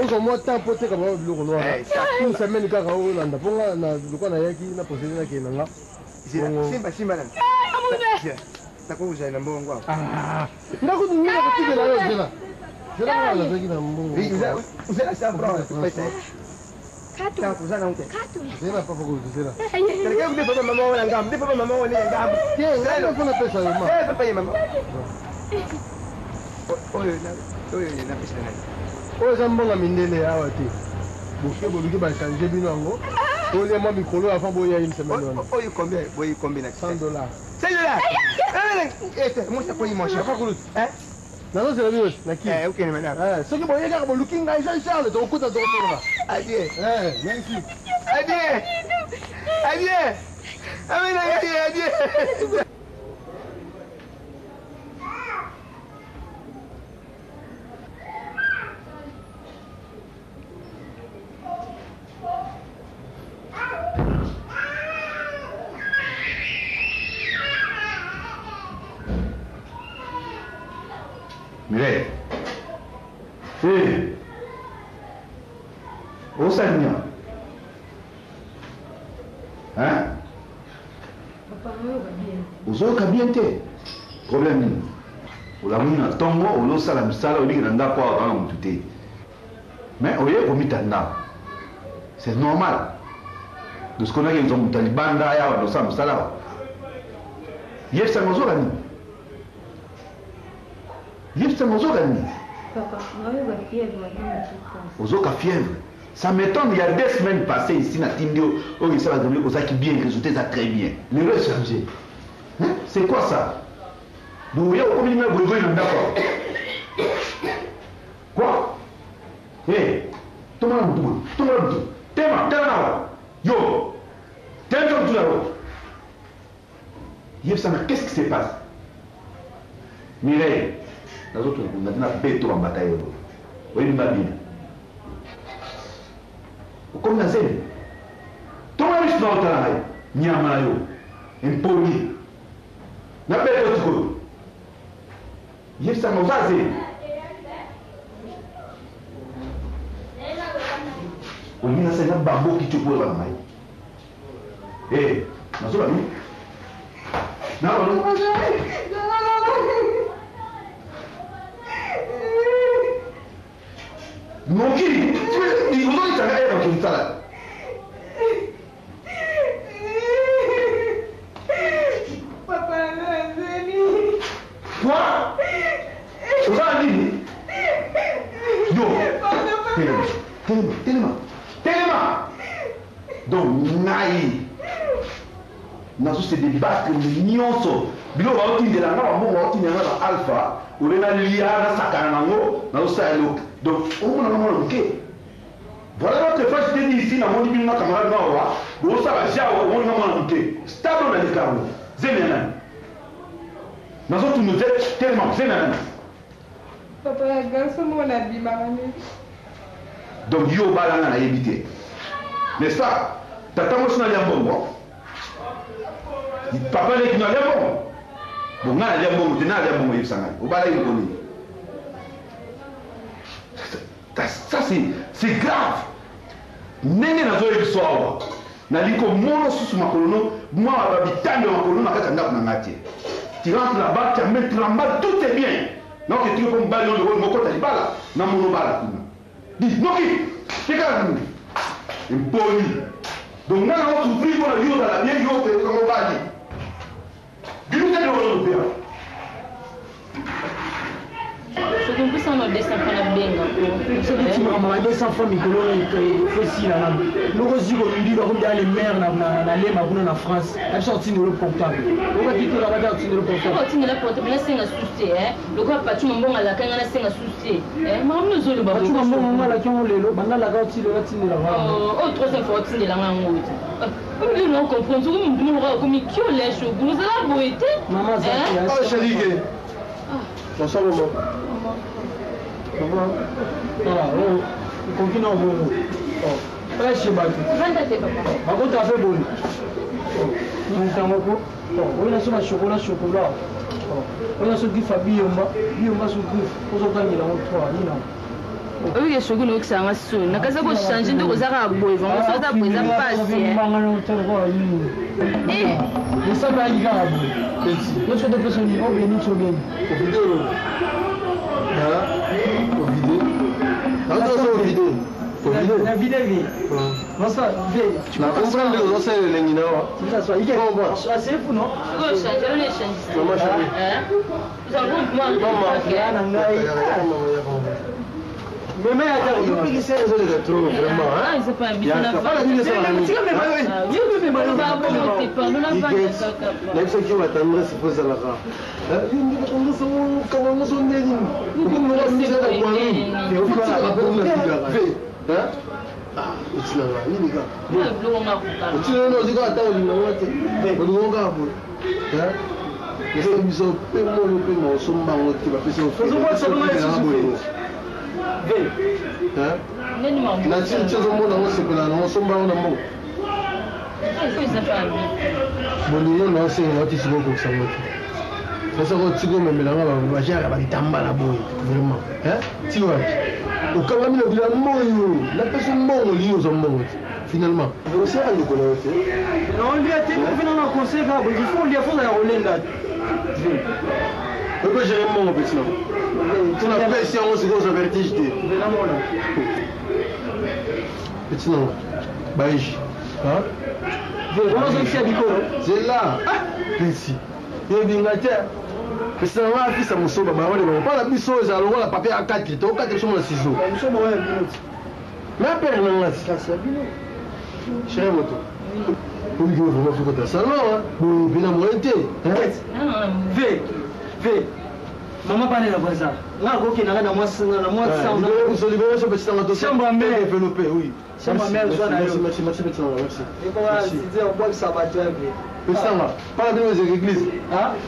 ozwa mwa temps mpo oteka bango biloko no wana. Une semaine kaka olanda mpo nga na lokola nayaki na procédé nakende na nga. Simba simba nani. Nakozala na mbongo awa. Nga kutu ngai nakotikela yo zela. Zela nga nazalaki na mbongo. Ozala 100 francs pesa. Oza nango te. Zela papa kutu zela. Teleke kudefa ba mama wana ngambo, defa ba mama wana ngambo. Te ngai nafo napesa yo ma. Eh papa ye mama. Oyo na oyo napesa nani? Oyo eza mbongo ya mindele awa te. Boke boluki ba changer bino yango. Olia mwa mikolo avant boya une semaine wana. Oyo combien? Boyi combien na 100 dollars. 100 dollars. Eh, moi ça koyi mon cher. Papa Kulutu. Hein? Nazozela bino na kini. Eh, okende madame. Eh, soki boye kaka boluki ngai Jean Charles tokokuta tokosolola. Adieu. Eh, merci. Adieu. Adieu. Amina ngai adieu. Mireille. Hey. Osala nini awa? Hein? Ozoyoka bien te. Problème nini? Olamuki na ntongo ozosala misala oyebiki na ndako awa kaka motu te. Mais oye komitanda. C'est normal. Dosiko naki kozwa moto ya libanda aya awa osala mosala awa. Yebisa nga ozoyoka nini? Yebisa nga ozoyoka nini? Papa, nayoka fièvre na Ozoka fièvre. Ça m'étonne, il y a 2 semaines passées ici, na Tindio, oyo esala Gabriel, ozaki bien, résultat eza très bien. Lelo échangé. Hein? C'est quoi ça? Boye okomi ngai boye boye na ndako awa. Quoi? Hey, tomona mutu boye, tomona mutu. Tema, tala na awa. Yo. Tema mutu na yo. Yebisa nga qu'est-ce qui se passe? Mireille, nazotuna kuna na beto bambata yo. Oyebi nga bien. Okomi na zemi. Tonga miso na otala ngai. Nyama na yo. Impoli. Na beto sikoyo. Yebisa nga oza zemi. Olingi nasala bambo kiti okoyeba na ngai. Eh, nazoba nini? Na noki ozokitanga ere okensala. Papa nazeli. Quoi? Oza na nini? Yo. Telema, telema, telema. Telema. Donc ngai nazo se débattre nyonso biloko baotindela nga bambongo baotindela nga ba alpha ole nalia nasakana nango nazosala eloko donc omona nga mwana moke. Voilà l'autre fois je t'ai dit ici namoni bino na camarade na awa bosala jao omoni nga mwana moke stable na likambo zemi ya nani nazotunu te telema zemi ya nani. Papa ya garçon moko nabimaka ne. Donc yo obalanga nayebi te n'est-ce pas? Tata mwasi nalia mbongo, papa leki nalia mbongo, bon ngai nalia mbongo te, nalia mbongo yebisa ngai obalaki mokolo nini? Ça c'est grave. Ndenge nazoyebi so awa nalingi komona susu makolo no mwa babitando ya makolo na kati ya ndako na ngai te. Tu rentres là-bas, tu amènes tramba, tout est bien. Naoke tiki mpo mobali oyo oyo mokota libala na mono bala kuna. Di noki tekala nini? Impoli. Donc nga na souffrir mpo na yo ozala bien yo okoyoka mobali. Bino te nde ozopera. Soki mpesa na 200 francs nabenga ko. Soki timaka mama 200 francs mikolo oyo esila nano loko ozwi kolundilo akomi deya le maire na lema kuna na France abiso otindelo portable okaki te kaka te otindelo portable otindela portable nasenga susu te lokola Pachu Mambongo alaka nga nasenga susu te makambo nozoloba. Pachu Mambongo ngo alaki yango lelo banda alaka otindela otindela oyo troisième fois otindela nga yango te. Oyo na comprendre soki mutu moko akomi kiole shogun ozala boye te. Mama Ah, Chérie, bonsoir maman. Voilà, oyo ekoki na bongo. Preshe bato. Bakota mpe boni. Moto moko. Oyo na so ba chocolat chocolat. Oyo na so griffe ya biyomba, biyomba so griffe. Ozotangela yango 3 nini yango. Oyoki soki noyokisa nga soni nakasa kochange nde koza kaka boye vraimen soki aza boye eza mpasi. Esamba yaki kaka boye yo soki topesa nini obeni ti obeni na vide ve masa ve na comprendre ozosala elengi na wa asefu no Mama chérie. Meme ya ta yopekisa ezoleka trop vraiment nayebisaki yo batendresse fo ezalaka batendresse kanga nyonso ndeni otinanga nini kaka otinanga ozwi kaka ntango olinganga te olingo kaka boye esa biso mpe moyo mpe maosomba yango te bapesi bolingo na tini ti ozomona yango osepela nango osomba yango na mbongo bolingo na osenga oti sikoyo okokisa yango te nasaka otika omemelanga bajare ya bakitambala boye vraiment ti wapi okangami na bilamba oyo napesi mbongo olingi ozwa mbongo te finalement osala ndeko na yo te olia te ofina na conseil kaka boye ifo olia fo ozala kolenda ope gere mbongo peti na mpona pesi yango sikoyo ozwa vertige te peti nanga baigi ozongisa bikolo zela pesi yebinga te pesi nanga afisa mosoba baole bango mpona biso oyo ezala lokola papier ya 4 tokate biso mona ciseau mais apere nanga chere moto olingi vraiment fokota salon boye mpe na moyen te ve ve mama bana na baza nga akokendaka na mwasi na mwasi libere so petit nanga to chambre à mère développer oui. Chambre à mère zwa na yo. Merci, merci, merci petit nanga, merci. Ekoka size obwakisa bato ya be. Petit nanga, pas bino ezaka église.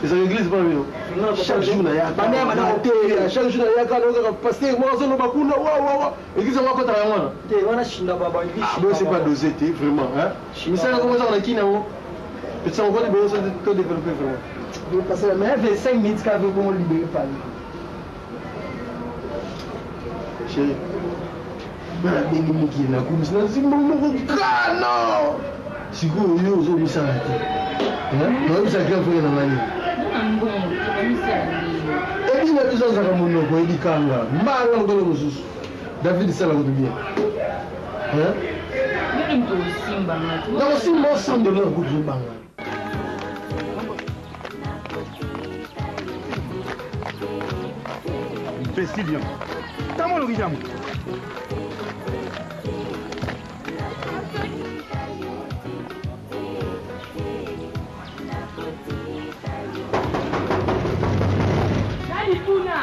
Ezaka église pas bino. Chaque jour na yaka. Bana bana koteya, chaque jour na yaka na kaka pasteur moi azoloba kuna wa wa wa. Église yango akotaka yango wana. Te wana shinda baba église. Ah bon, c'est pas dosé te vraiment hein. Misala yango ezaka na kini yango. Petit nanga ko libérer to développer vraiment. Parce que mais 25 minutes kaka bongo libérer pas. Chérie. Nabengi mokili nakumisi na nzimbo moko kano sikoyo yo ozomisala te nayebisa grand frère na ngai nini ebi na biso azalaka monoko ebikanga mbanga lokolo mosusu David sala kutu bien nakosimba 100 dollar kutu ozobanga. Imbécile, viens. Tamo lo guillamo. Nani kuna?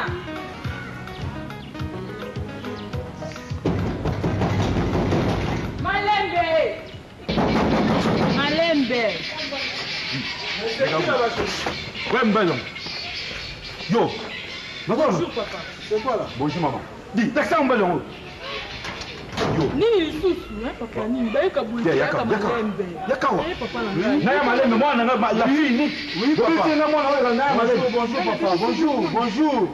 Malembe! Malembe! Ouais, mbelo. Yo. Bonjour papa. C'est quoi là? Bonjour maman. Dis, lakisa mbelo yango. Yo. Nini lisusu hein papa nini bayeka boye Yeah, yaka, yaka yaka. malembe. Yaka wa. Eh papa na ngai. Naya malembe mwana nga la fille unique. Oui, papa. Petit nga mwana oyo naya malembe. Bonjour, papa. Bonjour, bonjour.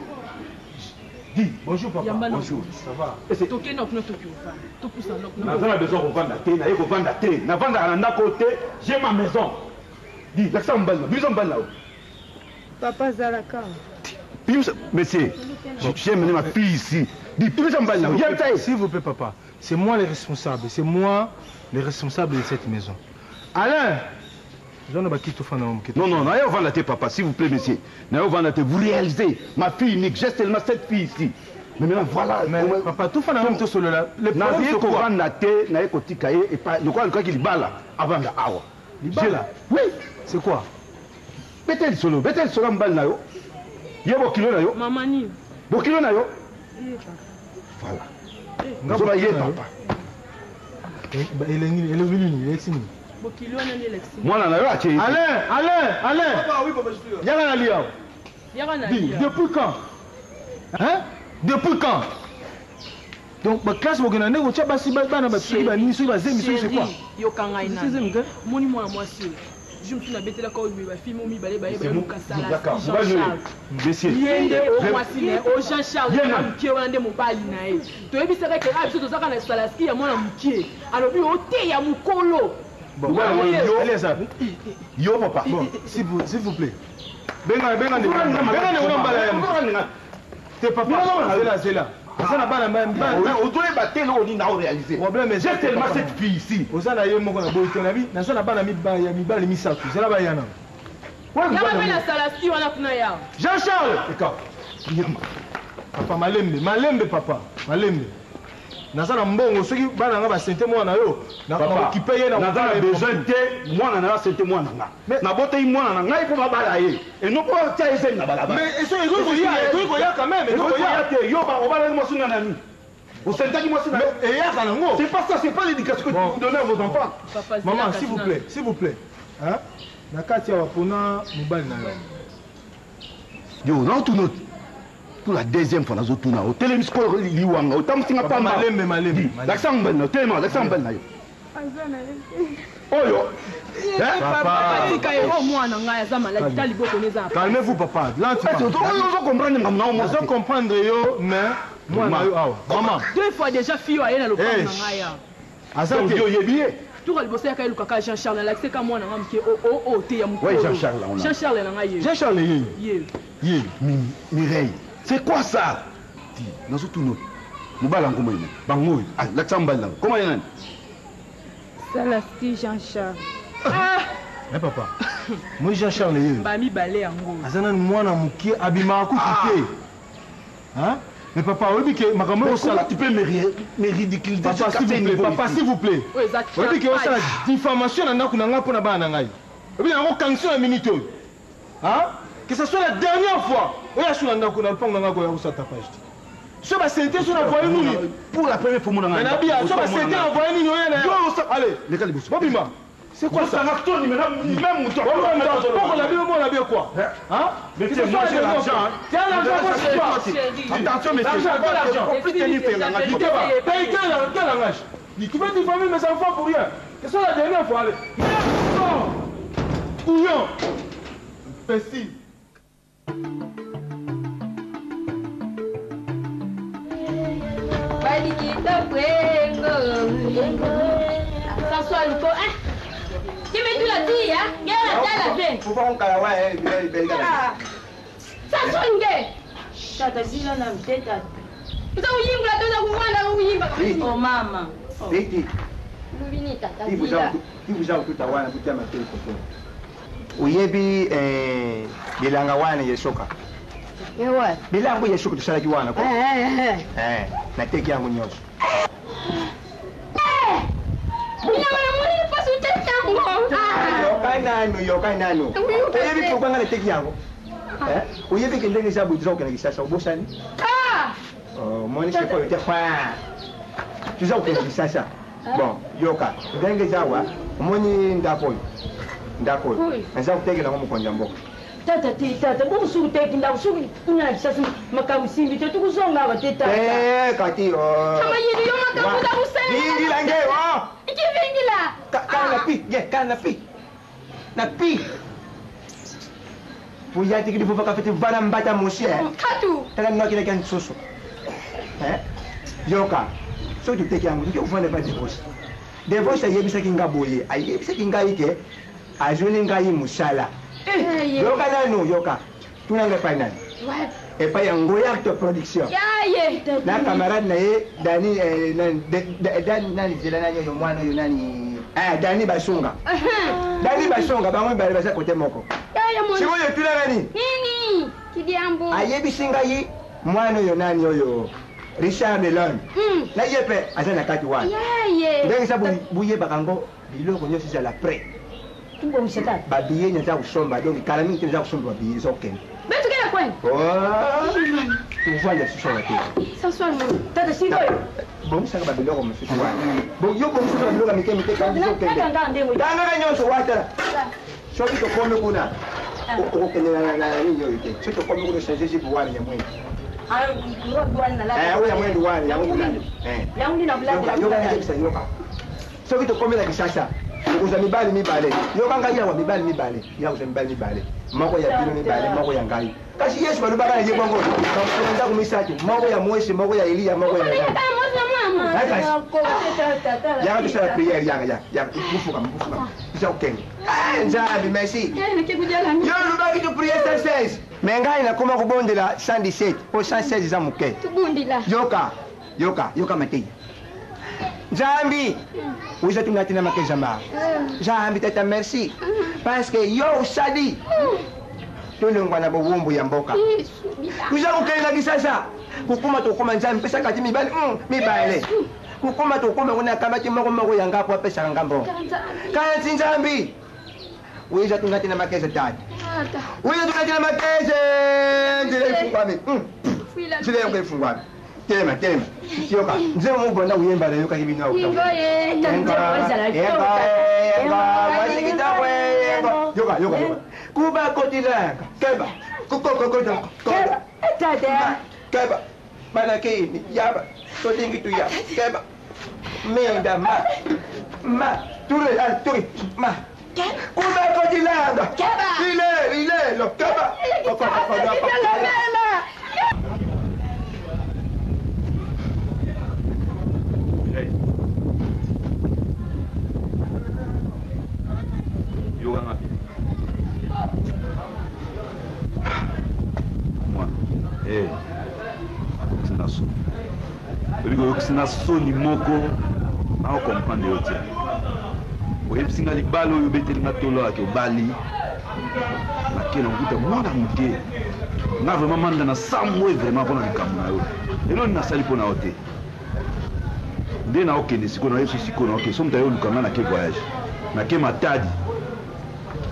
Dis, bonjour papa. Yamba na Bonjour. Ça va. Tokende kuna toki ovanda. Topusa ndako. Naza na besoin kovanda te, naye kovanda te. Navandaka na ndako te, j'ai ma maison. Dis, lakisa mobali na, biso mobali na yo. Papa azalaka. Biso, monsieur, j'ai mené ma fille ici. Dis, biso mobali na yo. Yebisa ye. S'il vous plaît, papa, c'est moi le responsable. C'est moi le responsable de cette maison. Alain, j'en ai qui tout fait Non, non, naye ovanda te papa, s'il vous plaît, monsieur. Naye ovanda te, vous réalisez, ma fille unique, j'ai seulement cette fille ici. Mais maintenant, voilà. Mais papa, tout fait tout solo là. Le problème, Naye c'est quoi? kovanda te, naye kotika ye, epai, lokola alukaki libala, avanda awa. Libala? Oui. C'est quoi? Bete lisolo, bete lisolo ya mobali na yo. Ye bokilo na yo. Mama nini? Bokilo na yo. Eh papa. Voilà. Nga Zoba ye bokilo na yo. papa. Elengi, elengi nini, eleki nini? Bokilo wana nde elakisi. Mwana na yo atie ye. Alain, Alain, Alain. Papa, oui, papa, je suis là. Yaka na lia. Yaka na Dis, lia. depuis quand? Hein? Depuis quand? Donc baclasse bokenda nde kotya basi bana bato soki banini, soki bazemi, soki c'est quoi? Yoka ngai. C'est zemi te? Nani moni mwana mwasi oyo ju mosusu nabetelaka oyo boye bafilme oyo mibale baye bayeluka. D'accord. Mobali oyo. Monsieur. Ye nde o mwasi na ye o Jean Charles. Ye Mwana nani? mokie wana nde mobali na ye. Toyebisaka ke a biso tozaka na salaski ya mwana mokie, alobi ote ya mokolo. Bon, Mobali oyo, yo. Allez, ça. Yo papa. Bon, s'il vous plaît. Benga, benga ndeko. Benga ndeko na mbala ya moto. Te papa, zela, zela. Aza na bana bana. Ozoyeba te eloko nini naoréalise. Problème eza J'ai te, tellement papa. cette fille ici. Oza na ye moko na boyi te na bi, naza na bana ya mibali misato. Zela bayana. Yaka mpe na salaski wana kuna ya Jean Charles. Eka. Nyama. Papa malembe, malembe papa, malembe. Naza na mbongo soki bana nga basente mwana yo, na Papa, okipe ye na naza na besoin te mwana na yo asente mwana nga. Naboteli mwana na ngai mpo babala ye eno mpo tia ye zemi na balabala. Mais ekoki koya, ekoki koya quand même, ekoki Ekoki koya. koya te. Yo obalaki mwasi na nani? Osentaki mwasi na yo. Mais eyaka nango. C'est pas ça, c'est pas l'éducation que Bon. vous donnez à vos enfants. Papa, zela Maman, kasi s'il vous nanu. plaît, s'il vous plaît. Hein? Na kati awa mpona mobali na yo. Yo naotuna pour la deuxième fois, nazotuna. Otelemi sikoyo liwanga otambusinga Papa, pamba. malembe, malembe, malembe. Lakisa mobali na yo, telema, lakisa mobali na yo Aza na ye te. Oyo. Hein? Papa, tika ye o mwana ngai aza maladi ta liboko ne eza na Calmez-vous papa. Lentement. Ozo comprendre makambo na yo mwana Nazo te. comprendre yo, mais mwana yo awa. Maman, deux fois déjà fille oyo aye na lopango Eh, na ngai awa. Aza Donc, te. yo oyebi ye. Tuka liboso yaka elukaka Jean Charles, alakise ka mwana nga moke o o te ya mokolo. Ouais, Jean Charles, on a. Jean Charles na ngai ye. Jean Charles ye. Ye. Ye. Mireille, c'est quoi ça? Ti nazotuna mobali yango moyena bango oyo. Ah, lakisa mobali nango koma ye nani? Salaski Jean Charles. Eh papa. Moi Jean Charles ye. Bamibale yango. Aza nani mwana mokie abimaka kutu te. Hein? Mais papa, oyebi ke makambo oyo Mais comment osala. tu peux me ridiculiser Papa, jusqu'à s'il ce vous plaît, niveau papa, ici? s'il vous plaît. Oyo eza Oyebi ke osala tapage. diffamation na ndako na ngai mpo na bana na ngai. Oyebi yango kanction na minute oyo. Hein? Que ce soit la dernière fois. Oyo asu na ndako na lopango na ngai koya kosala tapage te. So basente so na voye nini? Pour la première fois mona Mais nabia, so basente na voye nini oyo na. Yo, Allez, leka liboso. Bobima. C'est quoi ça? Osanga toni maintenant même moto. Poko la bio, moi la bio quoi? Hein? Mais Que tiens, ce moi, soit j'ai la dernière l'argent, fois. hein. Tiens l'argent, moi c'est toi. Chérie. Attention, monsieur. L'argent, pas l'argent. Plus tenir faire la Dis Paye quel langage? Tu veux diffamer mes enfants pour rien. Que ce soit la dernière fois, allez. Merde, couillon. Imbécile. Balikita kwengo. Saswa luko eh. Kimetula ti ya, ngela tala te. Ah. Saswa nge. Tata zila na mte tata. Uza kuyimbula toza kuwanda kuyimba. Oh mama. Tete, Lubini tata zila. tibuza kotuta wana butia matoi koto. Oyebi bilanga wana yesoka. Ewa. Bilanga oyo yesoka tosalaki wana ko. Eh eh. Nateki yango nyonso. Nyama na moni pasu tetango. Ah. Yoka nanu, yoka nanu. Oyoka Oyebi te. pourquoi nga nateki yango? Eh, oyebi ke ndenge eza boye toza kokende Kisasa, obosani? Ah. Oh, omoni sikoyo te kwa. Toza kokende Kisasa. Bon, yoka, ndenge eza awa, omoni ndako oyo. Ndako oyo. Oyo. Naza kotekela yango mokonzi ya mboka. Tata te tata bongo soki oteki ndako soki kuna na Kisasa makambo simbi te tokozonga awa te tata. Eh, kati oh. Kama yini yo makambo za kusala. Vingila nge, oh. Ikivingila. Kana na pi, ye, kana na pi. Na pi. Puya tiki difufa ka feti vana mbata mushi eh. Katu. Tala noki na kan soso. Eh? Yoka. Soki toteki yango, toki kofanda pa divorce. Divorce ayebisaki nga boye, ayebisaki ngai ke azweli ngai mosala. Yoka nanu, yoka. Tuna ngai epai nani? Epai ya Ngoya Acte Production. Yaye. Na camarade na ye Dani nani, Dani nani zela nani oyo mwana oyo nani Dani Basunga. Dani Basunga bango mibale baza kote moko. Yaye mwana. Sikoyo etuna nani? Nini? Kidiambo. Ayebisi ngai mwana oyo nani oyo Richard Delon. Na ye mpe aza na kati wana. Yaye. Ndenge eza boyebaka yango biloko nyonso ezala prêt. Tubongisa tata. Babiye naza kosomba donc kala mingi te naza kosomba babiye eza kokende. Betukela kwani? Tovanda lisusu awa te. Saswa mwana. Tata sikoyo. Bongisaka babiloko mosusu wana. Bon, yo bongisaka babiloko ya mike mike kandi ezokende. Tata nga ndenge. Tangaka nyonso watala. Soki tokomi kuna okokende na nini oyo te. Soki tokomi kuna ochange jipe wana ya mwingi. Oyo ya mwindu wana yango kolanda. Yoka nayebisa yoka soki tokomi na Kinshasa okozwa mibali mibale yoka ngai awa mibali mibale ya kozwa mibali mibale moko ya bino mibale moko ya ngai kasi Yesu balobaka na ye bongo bakokona ndako misato moko ya Moise moko ya Eliya moko ya yaka tosala priere yaka yaka yaka bufuka bufuka biza kokende Nzambe merci yo olobaki to priere 116 me ngai nakoma kobondela 117 po 116 eza moke yoka yoka yoka mateya Nzambi oza tuna tina makeza ma Nzambi tata merci parce que yo osali tolongwa na bowumbu ya mboka toza kokende na Kisasa kokoma tokoma Nzambe pesaka ti mibale mibale kokoma tokoma kuna akamati moko moko ya nga po apesaka nga mbongo kasi Nzambi oza tuna tina makeza tata oza tuna tina makeza nzela efungwami nzela yango efungwami telema telema yoka nzembo moko banda koyemba nayokaki bino yoka yoka yoka kuba kotilaka keba kokokokota keba banakini yaba tolingi tuya keba minda ma ma ture turi ma kuba kotilaka ile ilelo keba kokokokota. Yokanga bien mwana oyokisi na soni oyebi oyokisi na soni moko naocomprendre yo te oyebisi nga libala oyo obeteli nga tolo ake obali nake na kokuta mwana moke nga vraiment manda na samwe vraiment mpona likambo na yo eloni nasali mpo na yo te nde naokende sikoyo nayebi sikoyo naokende so moto aye oluka nga nake voyage nake Matadi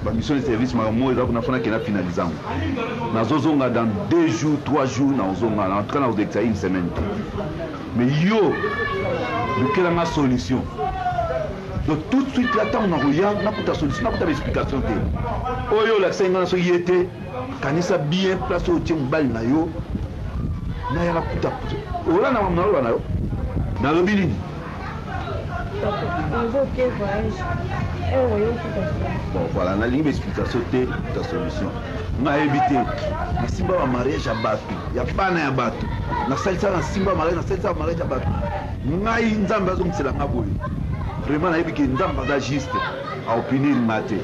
bamission de service makambo moko eza kuna fo nakende nafinalize yango nazozonga dans 2 jours 3 jours naozonga en tout cas nakozekisa une semaine te mais yo lukela nga solution donc tout de suite la ntango nakoya nakuta solution nakuta baexplication te oyo olakisaki nga na soki ye te kanisa bien place oyo otie mobali na yo naya nakuta olanda makambo naloba na yo nalobi nini. Bon voilà, nalingi baexplication te ta solution nayebi te nasimba bamariage ya bato ya bana ya bato nasalisaka nasimba mariage nasalisaka mariage ya bato ngai Nzambe azongisela nga boye vraiment nayebi ke Nzambe aza juste aopinir nga te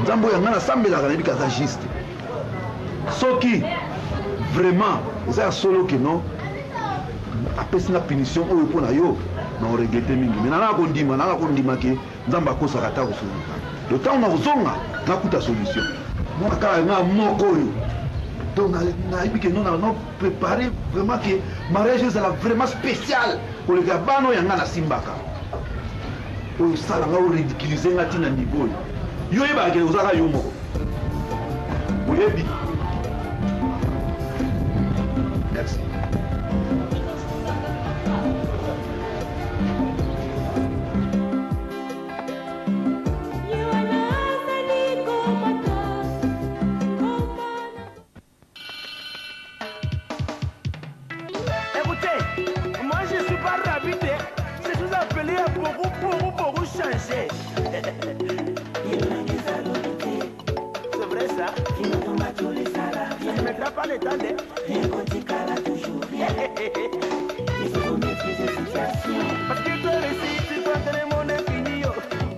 Nzambe oyo nga nasambelaka nayebi ke aza juste soki vraiment eza ya solo ke non apesi nga punition oyo mpo na yo na oregrete mingi me nanga kondima nanga kondima ke Nzambe akosaka ata kosuluka do ntango nakozonga nakuta solution mwana kaka nga moko oyo donc nayebi ke non na préparé vraiment ke mariage ezala vraiment spécial koleka bana oyo yanga nasimbaka oyo osala nga oridiculize nga ntina niveau oyo yo oyebaka ke ozalaka yo moko oyebi. Merci. Écoutez, moi je suis pas rapide, je suis appelé à beaucoup, beaucoup, beaucoup changer. C'est vrai ça? Ça ne mettra pas le temps de. Parce que toi aussi, tu crois que le monde est fini. Oh.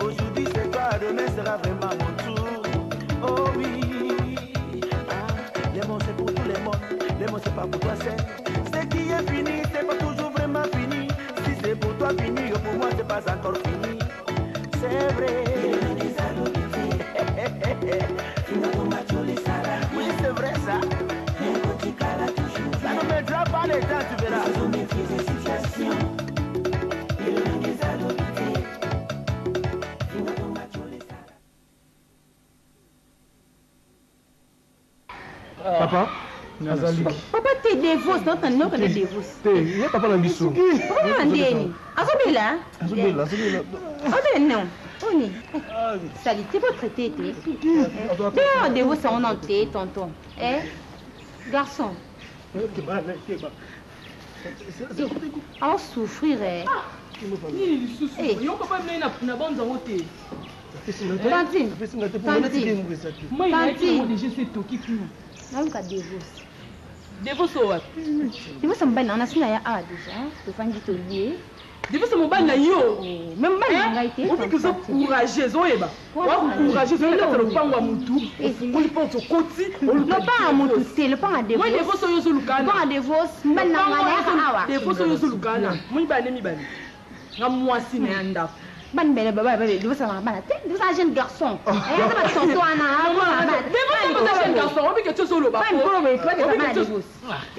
Aujourd'hui c'est toi, demain sera vraiment mon tour. Oh oui. Ah, les mots c'est pour tout le monde, les mots c'est pas pour toi seul. Ce qui est fini, c'est pas toujours vraiment fini. Si c'est pour toi fini, pour moi c'est pas encore fini. C'est vrai. Oui, c'est vrai ça. Ça ne mettra pas le temps, tu verras. Papa azali papa te devos naotandinoka na devos te ye papa na biso papa na ndeni azobela azobela azobela azobela non oni salité botraite te te devos yango nano te tonton eh garçon. Aosouffrir. Nini lisusu? Yo papa mnai na banza yango te. Tantine. Tantine. Mai nayaki yango deja esi etoki kuna. Naluka divorce. Divorce oyo wapi? Divorce mobali na nga, nasi na ya awa deja, tofandi, tolie. Divorce mobali na yo? Mais mobali na ngai te. Obiki oza courageuse, oyeba oa courageuse, oyo kati lopango ya mutu, ofungoli porte, okoti. Lopango ya mutu te, lopango ya Moi, divorce oyo ozolukana. Lopango ya divorce, mobali na ngai nayaka awa. Divorce oyo ozolukana, mibale mibale, nga mwasi na ya ndako. Bana mibale baba, divorce na bana te, divorce na jeune garçon, eza batonto wana. Divorce oza jeune garçon, obike ti ozoloba.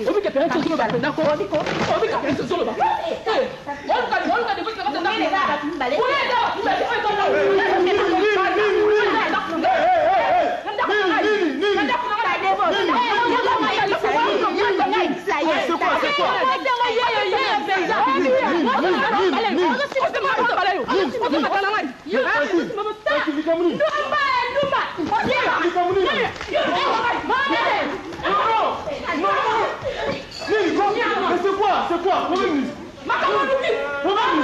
Obike pere ti ozoloba mpenza ko obike pere ti ozoloba, oluka divorce na kati ya ndako kuna, eza bato mibale oyo. C'est quoi, c'est quoi? Nini ko? Mais c'est quoi? C'est quoi? Problème? Problème? Problème?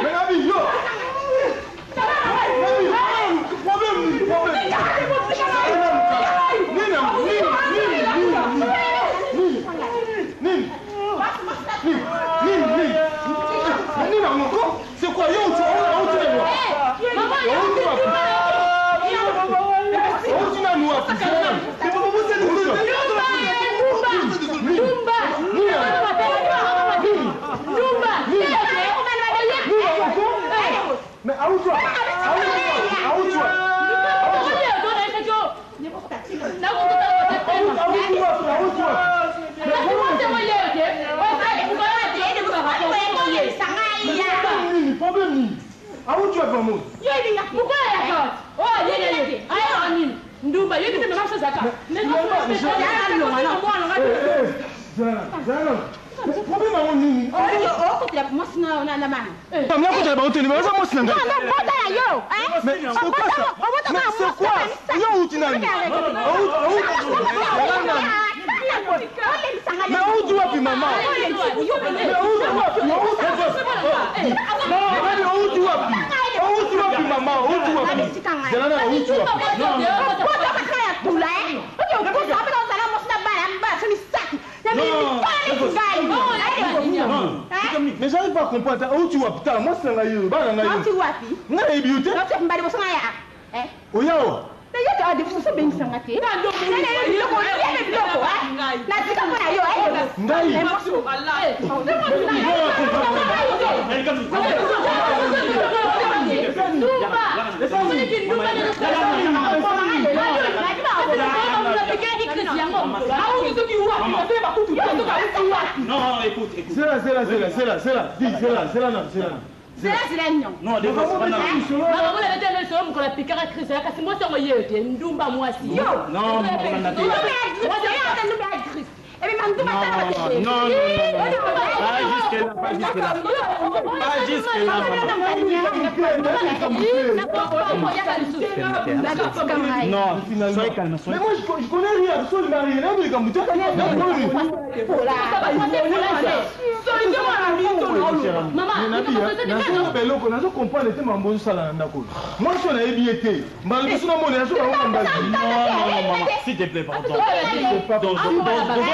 Mais Nabi, yo! Nabi, problème, problème! Nini, nini, nini, nini, nini, nini, nini, nini nango? C'est quoi? Yo, tu tu tu nanu wapi? Mais aoutoi, aoutoi, nini problème? Nini? Auti wapi mamoto? Ndumba yebi te, mama sozaka. Problème yango nini? Okotela mwasi na bana. Nakotela bango te, baza mwasi na ngai. Bota na yo. Mais c'est quoi ça? Mais c'est quoi? Yo outi nani? Mais outi wapi, mama? Mais outi wapi? Outi wapi? Outi wapi, mama? Outi wapi? Zela na outi wapi? Bota ya tula. Okosa mpe ozala mwasi na bana bana misaki. Mais j'arrive pas à comprendre. Outi wapi? Tala mwasi na ngai oyo, bana na ngai. Outi wapi? Ngai nayebi yo te. Outi mbali boso ngai ya. Oya awa. Nayoka divorce, obengisanga te. Biloko, biloko natika mpo na yo. Ngai. Non, écoute, écoute. Zela, zela, zela, zela, zela. Dis, zela, zela, non, zela. Non, divorce, pas non. Makambo na bete nyonso, mokolo apikaka crise, kasi mwasi yango ye te, ndumba mwasi. Non, non, non, non. Non, non, non, non. Pas jusque-là, pas jusque-là. Pas jusque-là, maman. Non, soyez calme, soyez Mais moi, je connais rien, absolument rien. Nayebi likambo te. Nazoyoka eloko, nazocomprendre te mambo ozosala na ndako oyo. Mwasi oyo nayebi ye te, mbala liboso namona nazokanga mbazi. Non, non, non, maman, s'il te plaît, pardon. Dozo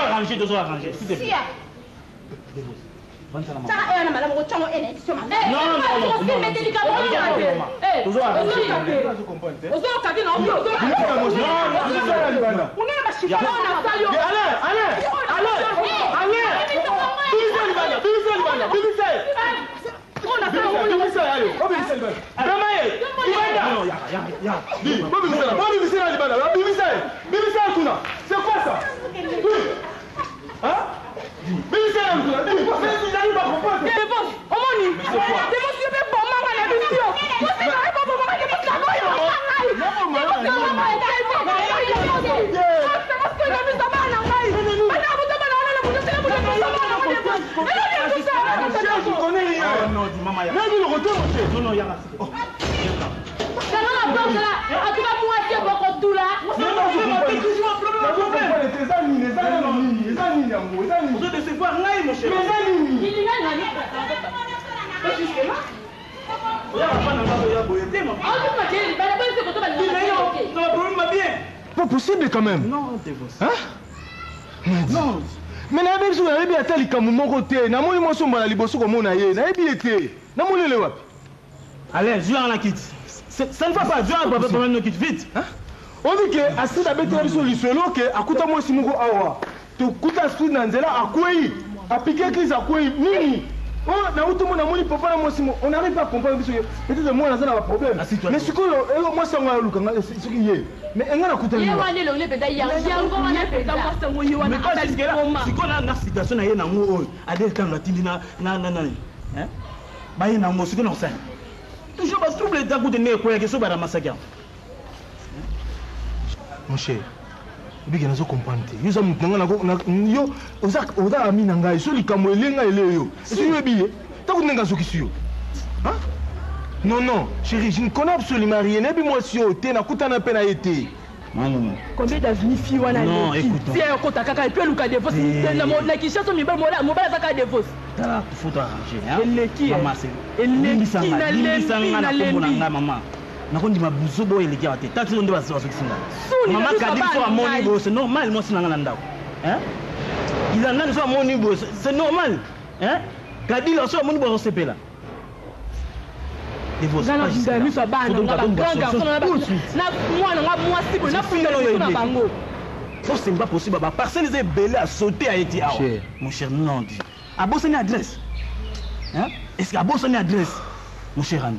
arranger, dozo arranger, s'il te plaît. Non, non, non, non. Dozo arranger. Ozoyoka te na Alain, Alain, Alain, Alain, bimisa libanda, bimisa libanda, bimisa ye. Bimisa ye, ayo, obimisa libanda. Bema ye, libanda. Non, yaka, yaka, yaka. Bobimisa na, bobimisa na libanda, bimisa ye, bimisa ye kuna. C'est quoi ça? Oui. Hein? Bimisa ye kuna. J'arrive pas à comprendre. Divorce omoni, divorce yo mpe bomanga na biso yo mwasi na ye, bobomanga divorce na boyo ngai. Je connais rien. Non, dis maman yaka. Nayebi eloko te mon cher. Non non yaka. Oh. Kanga na porte la, en tout cas mwasi bokotula. Eza nini? Eza nini? Eza nini yango? Eza nini? Ozo décevoir ngai mon cher. Mais eza nini? Ilinga nani? Pas jusque là. Oyaka pa na nga oya boye te maman. Ozo makelele, bana bana se koto balinga makelele. Non, problème ma bien. Pas possible quand même. Non, Devos. Hein? Non. Mais nayebi biso nayebi ata likambo moko te. Namoni mwasi mbala liboso komona ye. Nayebi ye te. Namonele wapi? Allez, zwa na kiti. Ça ne va pas, zwa papa papa no kiti vite. Hein? Obi ke Astrid abetela biso lisolo ke akuta mwasi moko awa. Tokuta Astrid na nzela akwei. Apike crise akwei nini? Oh, nauti mona namoni papa na mwasi moko. On n'arrive pas à comprendre biso ke peut-être mwana aza na ba problème. Mais sikoyo eh, mwasi yango aluka nga soki ye. Mais enga nakutani. Ye wana elongi mpenza yango wana mpenza mwasi yango ye wana Mais pas jusque là. Sikoyo na na situation na ye nango oyo. Adel Kando atindi na na na nani? Hein? Baye nango sikoyo na kosala. Toujours ba trouble eta kutu nde ekweyaki so baramasaki yango. Mon cher, obike nazo comprendre te. Yo oza moto na ngai yo oza oza ami na ngai. So likambo ele ngai ele yo. Esi yo yebi ye. Ntango ndenge azokisi yo. Hein? Non non, chérie, je ne connais absolument rien. Nayebi mwasi oyo te, nakutana mpe na ye te. Maman. Combien d'avenue fille wana Non, eleki? écoute. Ti ayokota kaka et puis eluka divorce. Eh. Na na Kinshasa mibali mobali aza kaka divorce. Tala faut arranger hein. Eleki, eh. Maman c'est. Eleki, Limbisa nga, nalembi, limbisa nga na kombo na nalembi. nga maman. Nakondima buzoba oyo eleki awa te. Tati nde bazokisi nga. Soni, Maman naluka Kadi so bana amoni ngai. boye c'est normal mwasi na nga na ndako. Hein? Ilanga so amoni boye c'est normal. Hein? Kadila so amoni boye osepela. Divorce. Nga na pas jusque là. miso ya bana Faut donc nga donne ba grand solution garçon na tout de suite. na mwana nga mwasi boye nafunda liboso na bango. So c'est pas possible ba parcelle eza ebele a sauter ayeti awa. Cher. Mon cher non dit. Abosani adresse. Hein? Est-ce qu'abosani adresse? Mon cher ami.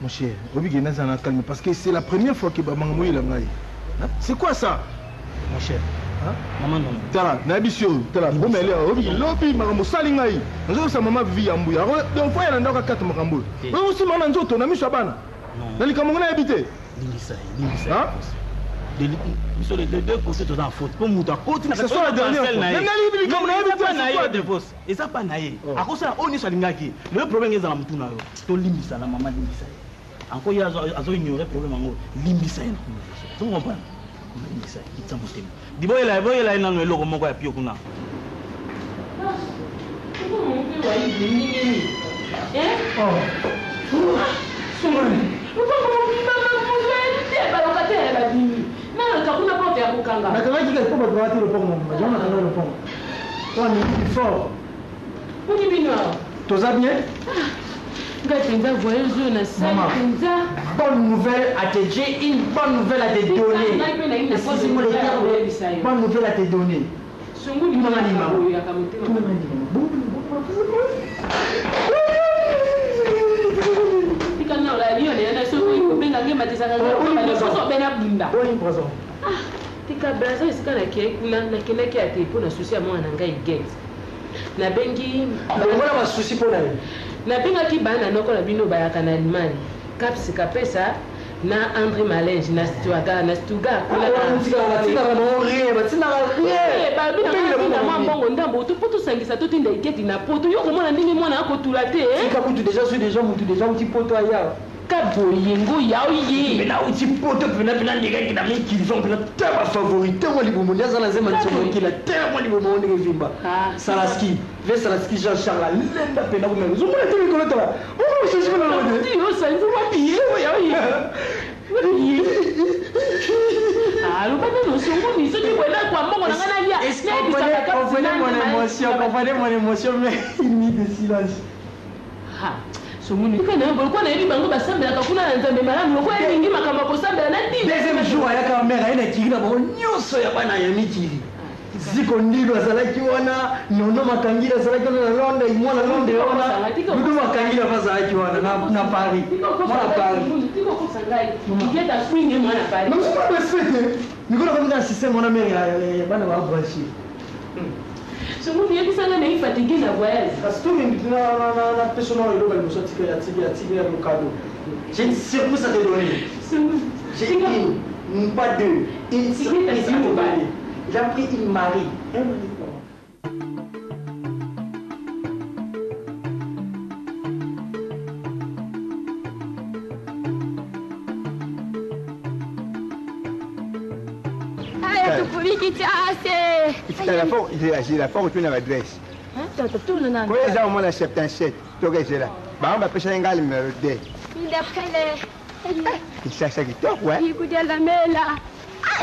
Mon cher, obike naza na calme parce que c'est la première fois que bamanga moyela ngai. Hein? C'est quoi ça? Mon cher. Hein? Maman non. Tala, nayebi si oyo, tala, bomele awa, obiki lobi makambo osali ngai. Nazoyebisa mama Vivi ya mbuya. Ako donc faut ya na ndako akata makambo oyo. Eh. Oyo osima na nzoto na miso ya bana. Non. Na likambo ngo nayebi te. Limbisa ye, limbisa ye. Hein? Biso les deux côtés toza en faute. Po moto akoti na Ce soit la dernière parcelle fois. na ye. Mais nalibi likambo nayebi te, Eza pa na c'est ye quoi? divorce. Eza pa na ye. Akosala oyo nyonso alingaki. Le problème eza na mutu na yo. Tolimbisa na mama limbisa ye. Encore ye azo ignorer problème yango. Limbisa ye na kombo na Yesu. Ozo comprendre? Limbisa ye, kitisa motema. Diboyela boyela ye nano eloko moko ya pio kuna. Nakangaki kaka mpo bato balati lopango mobimba jango nakanga lopango wana mingi fort. Toza bien. Ngai mpenza voyage oyo nasali Maman. mpenza. Bonne nouvelle à te, j'ai une bonne nouvelle à te donner. Ngai mpe nalingi na Excusez-moi le posa terme. koyebisa yo. Bonne nouvelle à te donner. Sunguli Tuna nani, mama? oyoyaka motema. Tuna nani, mama? Tika na olali yo na soki kobenga ngai matisaka ngai soso obena bunda. Boni poison. Tika braza esika nakei kuna nakendaki ya te mpo na susi ya mwana na ngai get nabengi Longola basusi mpo na ye. Nabengaki bana noko na bino bayaka na Allemagne Caps Kapesa na André Malinge na Stuttgart na Stuttgart kuna na Batindaka bango rien, batindaka rien. Eh, balobi na ngai natinda mwa mbongo ndambo to mpo tosangisa totinda eketi na poto yo komona ndenge mwana akotula te eh? Tika kutu déjà soki déjà mutu déjà uti poto aya. Ka boye ngo ya oye. Pena uti poto pena pena ndenge na mikili so pena te ba favori te mwa libomo ndi aza na zema nsomokila te mwa libomo ndenge vimba. Salaski, ve Salaski Jean Charles alenda pena kumela. Ozomona te mikolo tala. Bongo mosusu pena na Ti yo sanzi wapi ye oya oye. Wapi ye. Ah, loba nano osongoni soki boye kwa mbongo na ngai nalia. Nayebisaka Caps Comprenez nani mon na- émotion, comprenez mon émotion, mais une minute de silence. Ha, songoni tika na yo boye lokola nayebi bango basambelaka kuna na nzambe malamu lokola elingi makambo ya kosambela na ntina. Deuxième jour ayaka mare aye na kiri na bango nyonso ya bana ya mikili. Ziko Ndilo azalaki wana, Nono Makangila azalaki wana na Londres, mwana Londres wana, Dudu Makangila mpe azalaki wana na Paris. Mwana Paris. Tika okosa ngai. Igeta swing mwana Paris. Mais mosala respect te. Mikolo akomi kaka système wana mare ya bana ba branché. Songoni yebisa ngai nayi fatigue na voyage. Kasi tolingi na peso na eloko ya liboso atikeli atikeli atikeli ya cadeau. J'ai une surprise à te donner. J'ai une, pas deux, une surprise à te donner. Il a pris une mari. Un mari. Kubikitiase. Tala fo ezela fo kotuna baadresse. Tata tuna nani? Koyo eza omona 77 toka ezela. Bango bapesaki ngai numero 2. Indaphele. Kisasa kitoko eh. Ikudialamela.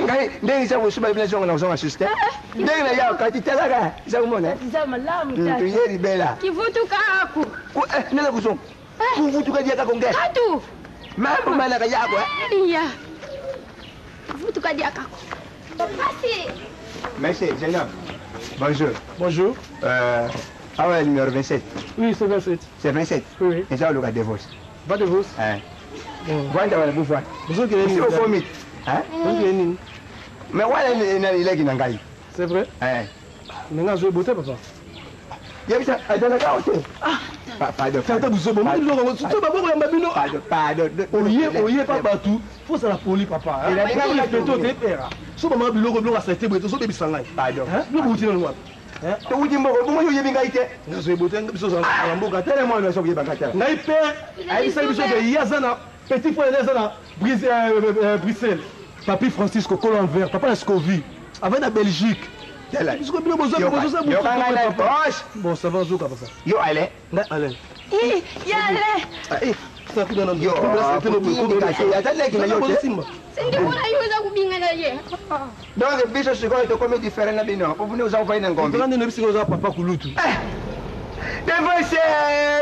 Ngai ndenge eza kosuba bino zonga na kozonga susu te. Ndenge na yao kati talaka eza komona. Eza malamu tata. Tuye libela. Kivutuka aku. Nela kozonga. Kuvutuka diaka konge. Katu. Mambo malaka yako eh. Iya. Kivutuka diaka ko. Pasi. Merci, jeune homme. Bonjour. Bonjour. Ah ouais, numéro 27. Oui, c'est 27. C'est 27. Oui. Et ça, le gars de vos. Va de vos. Hein. Vanda wala bufwa. Bozokende nini? Si ofomi. Hein? Bozokende nini? Mais wala na ileki na ngai. C'est vrai? Hein. Mais nga zoe beauté papa. Yebisa azalaka ote. Pardon. Tata buzobo, moni biloko yango, surtout baboko ya mbabino. Pardon, pardon. Oye, oye pa batu, faut ça la poli papa. Il a dit Hein? que Peto te pera. So mama biloko biloko asete boye tozobebisa ngai. Pardon. Biloko uti nanu wapi? Touti mboko, bongo yo oyebi ngai te. Nga zoe beauté biso ozala na mboka te. Tala mwana nyonso koyeba ngai tala. Ngai mpe ayebisaki biso ke ye aza na petit frère aza na Bruxelles. Papi Francisco Kolo Anvers, papa na Scovie, avandi na Belgique. Tala. Biso bino bozo bozo za Yoka ngai na poche. Bon, ça va zoka papa. Yo ale. Ngai ale. Ih, yale. Eh, ça kuna na Yo. Ata leki na yo te. Sindifuna yuza kubingana ye. Donc biso sikoyo tokomi différent na bino. Po bino oza kovai na ngombe. Tokande na biso oza papa kulutu. Devose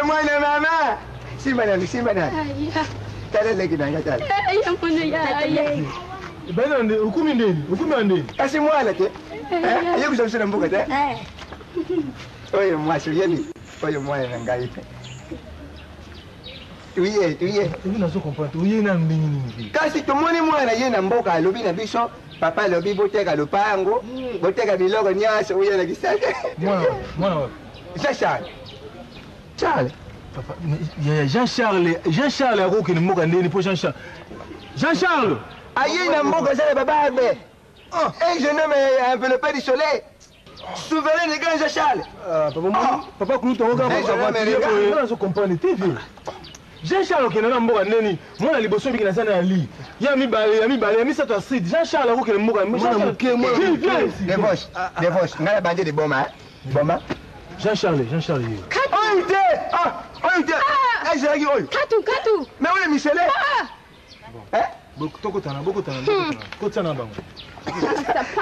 mwana mama. Simba nani, simba nani. Aya. Tala leki na ngai tala. Aya mwana ya aya. Bana nde okumi ndeni, okumi ya ndeni. Kasi mwana te. Ye kozwa biso na mboka te. Oyo mwasi oyebi. Oyo mwana na ngai. Tuye, tuye. Ebi nazo comprendre, oye na ndenge nini? Kasi tomoni mwana ye na mboka alobi na biso papa alobi boteka lopango boteka biloko nyonso oyo na kisasa. Mwana mwana wapi? Jean Charles. Charles. Papa, ya Jean Charles, Jean Charles akokende mboka ndeni po Jean Charles. Jean Charles. Aye na mboka asala babarbe. Un jeune homme enveloppé du soleil. Souverain de grand Jean Charles. Ah, papa, ah. Papa kulutu yango Eh, jeune homme élégant. kaka nazo comprendre te vieux. Jean Charles okende na mboka ndeni, mwana liboso obiki na zana ya li. Ya mibale, ya mibale, ya misato ya street. Jean Charles akokende mboka. Mwana moke, mwana Vieux, moke. vieux. Devos, Devos, ngai na bandi liboma. Boma. Jean Charles, Jean Charles. ye. Oyo te! Ah, oyo te! Ezalaki oyo. Katu katu. Mais oyo Michele. Ah. Tokotana, bokotana, bokotana. Kotiana bango.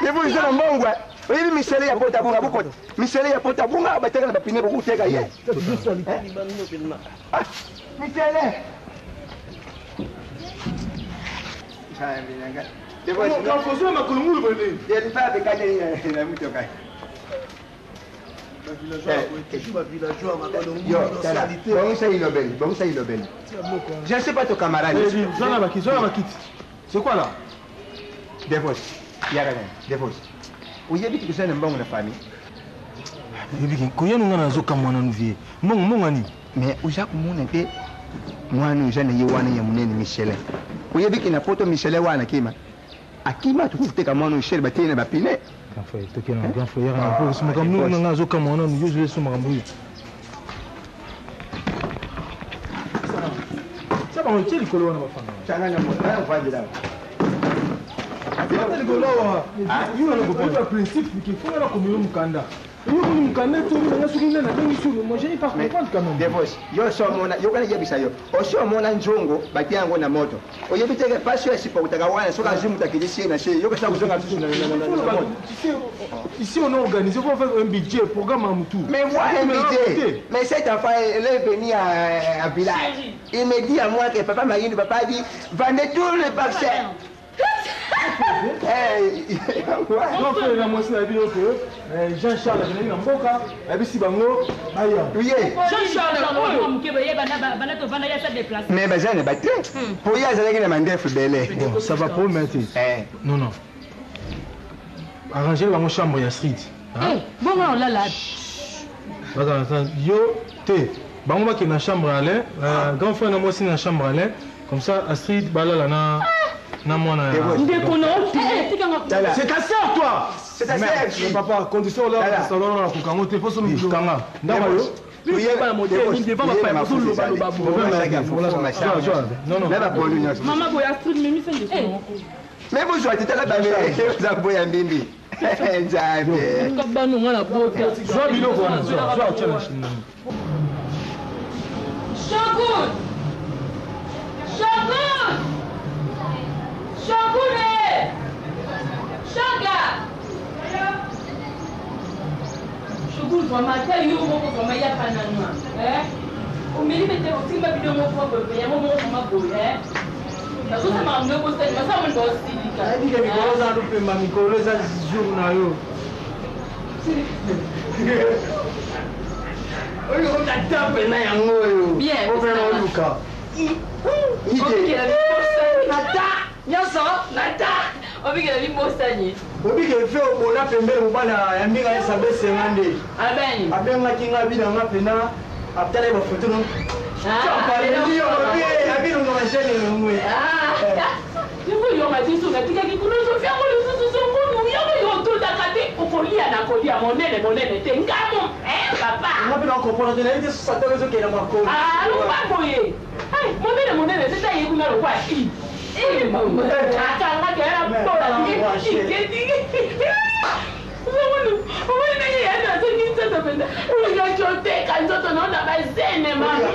Devos eza na mbongo. Oyebi Michele ya pota bunga bokota. Michele ya pota bunga bateka na bapine bokuteka ye. Ah, Michele. Devos. Ozwa makolo ngulu boye ndeni. Ya lipape kanye na mutoka. Yo, tala. Bongisa ilobeli, bongisa ilobeli. Je sais pas ton camarade. Zwa bakiti, zwa bakiti. C'est quoi là? Devos. Yaka nani, Devos. Oyebi kikosa na mbongo na famille. Oyebi koyanu nga nazokamwa nanu vie. Mbongo mbongo nini? Mais oza komona te mwana oza na ye wana ya monene Michelin. Oyebi ke na poto Michelin wana akima. Akima tokoteka mwana Michel batei na bapine. Grand frère, tokende na grand frère yaka na po makambo nini nga azokamwa nanu yo zole so makambo oyo. Tia bango tie likolo wana bafanda. Tanga na mwana, na mfandela. Ata likolo awa. Yo na comprendre principe ke faut na komela mukanda. Yo koni mukanda to nga soki nde nabengi sur moi j'ai pas comprendre quand même. Devos, yo so omona, yo kana yebisa yo. Osi omona nzongo batia yango na moto. Oyebi te ke pasi oyo esipokutaka wana soki azwi moto akilisi ye na se, yo kosala kozonga lisusu na moto. Tu sais, ici on a organisé, on va faire un budget, programme à Moutou. Mais moi, un budget. Mais cet enfant, il est venu à un village. Il me dit à moi que papa Marine, papa a dit, vendez tous les parcelles. Donc, na mwasi na bino ke Jean Charles akendaki na mboka ayebisi bango baya. Jean Charles oyo moke boye bana tovanda ye asa déplace. Mais baza na bate. Po ye azalaki na mandefu bele. Bon, ça va promettre. Non, non. Arranger bango chambre ya street. Eh, bongo olala. Bazala yo te. Bango bakende na chambre Alain, grand frère na mwasi na chambre Alain, comme ça Astrid balala na na mwana ya. Ndeko na yo te, tika nga. C'est ta sœur toi. C'est ta sœur. Papa, condition là, salon na kokango te, faut so kanga. Ndako yo. Non, non. Mama boye Astrid memisa ndeko moko. Me bozwa te, tala baza boya mbimbi. Nzambe. Bano nga na bota. Zwa biloko wana, zwa, zwa otia na chine. Shogun! Shogun! Shogun! eh! Shoga! Shogun vraiment ata yo moko vraiment yaka nanwa. Eh? Omeli mpe te otimba bino moko boye yango moko vraiment boye. Eh? Nazosala makambo yo bosali masala moni baosilika. Nayebi ke mikolo oza lupemba, mikolo eza jour na yo. Oyo ata pena yango oyo. Bien. Opena oluka. Obikela bibosani. Nata nyonso nata. Obikela bibosani. Obike fe obona pembeni mobali ya mbinga ye sabe senga nde. Abeni. Abengaki nga bina nga pena atala ye bafoto no. Yango yo matisu natikaki kuna ozofi yango lisusu songunu yango yo otondaka te okolia na kolia monene monene te ngamo papa. Nga mpe nakompona te, nayebi te satana ezokende na makolo. Aloba boye monene monene te ta ye kuna lokwa i akangaki ya bola songunu omoni ndenge yani azongi nzoto mpenza olingaki oteka nzoto nao na bazene mama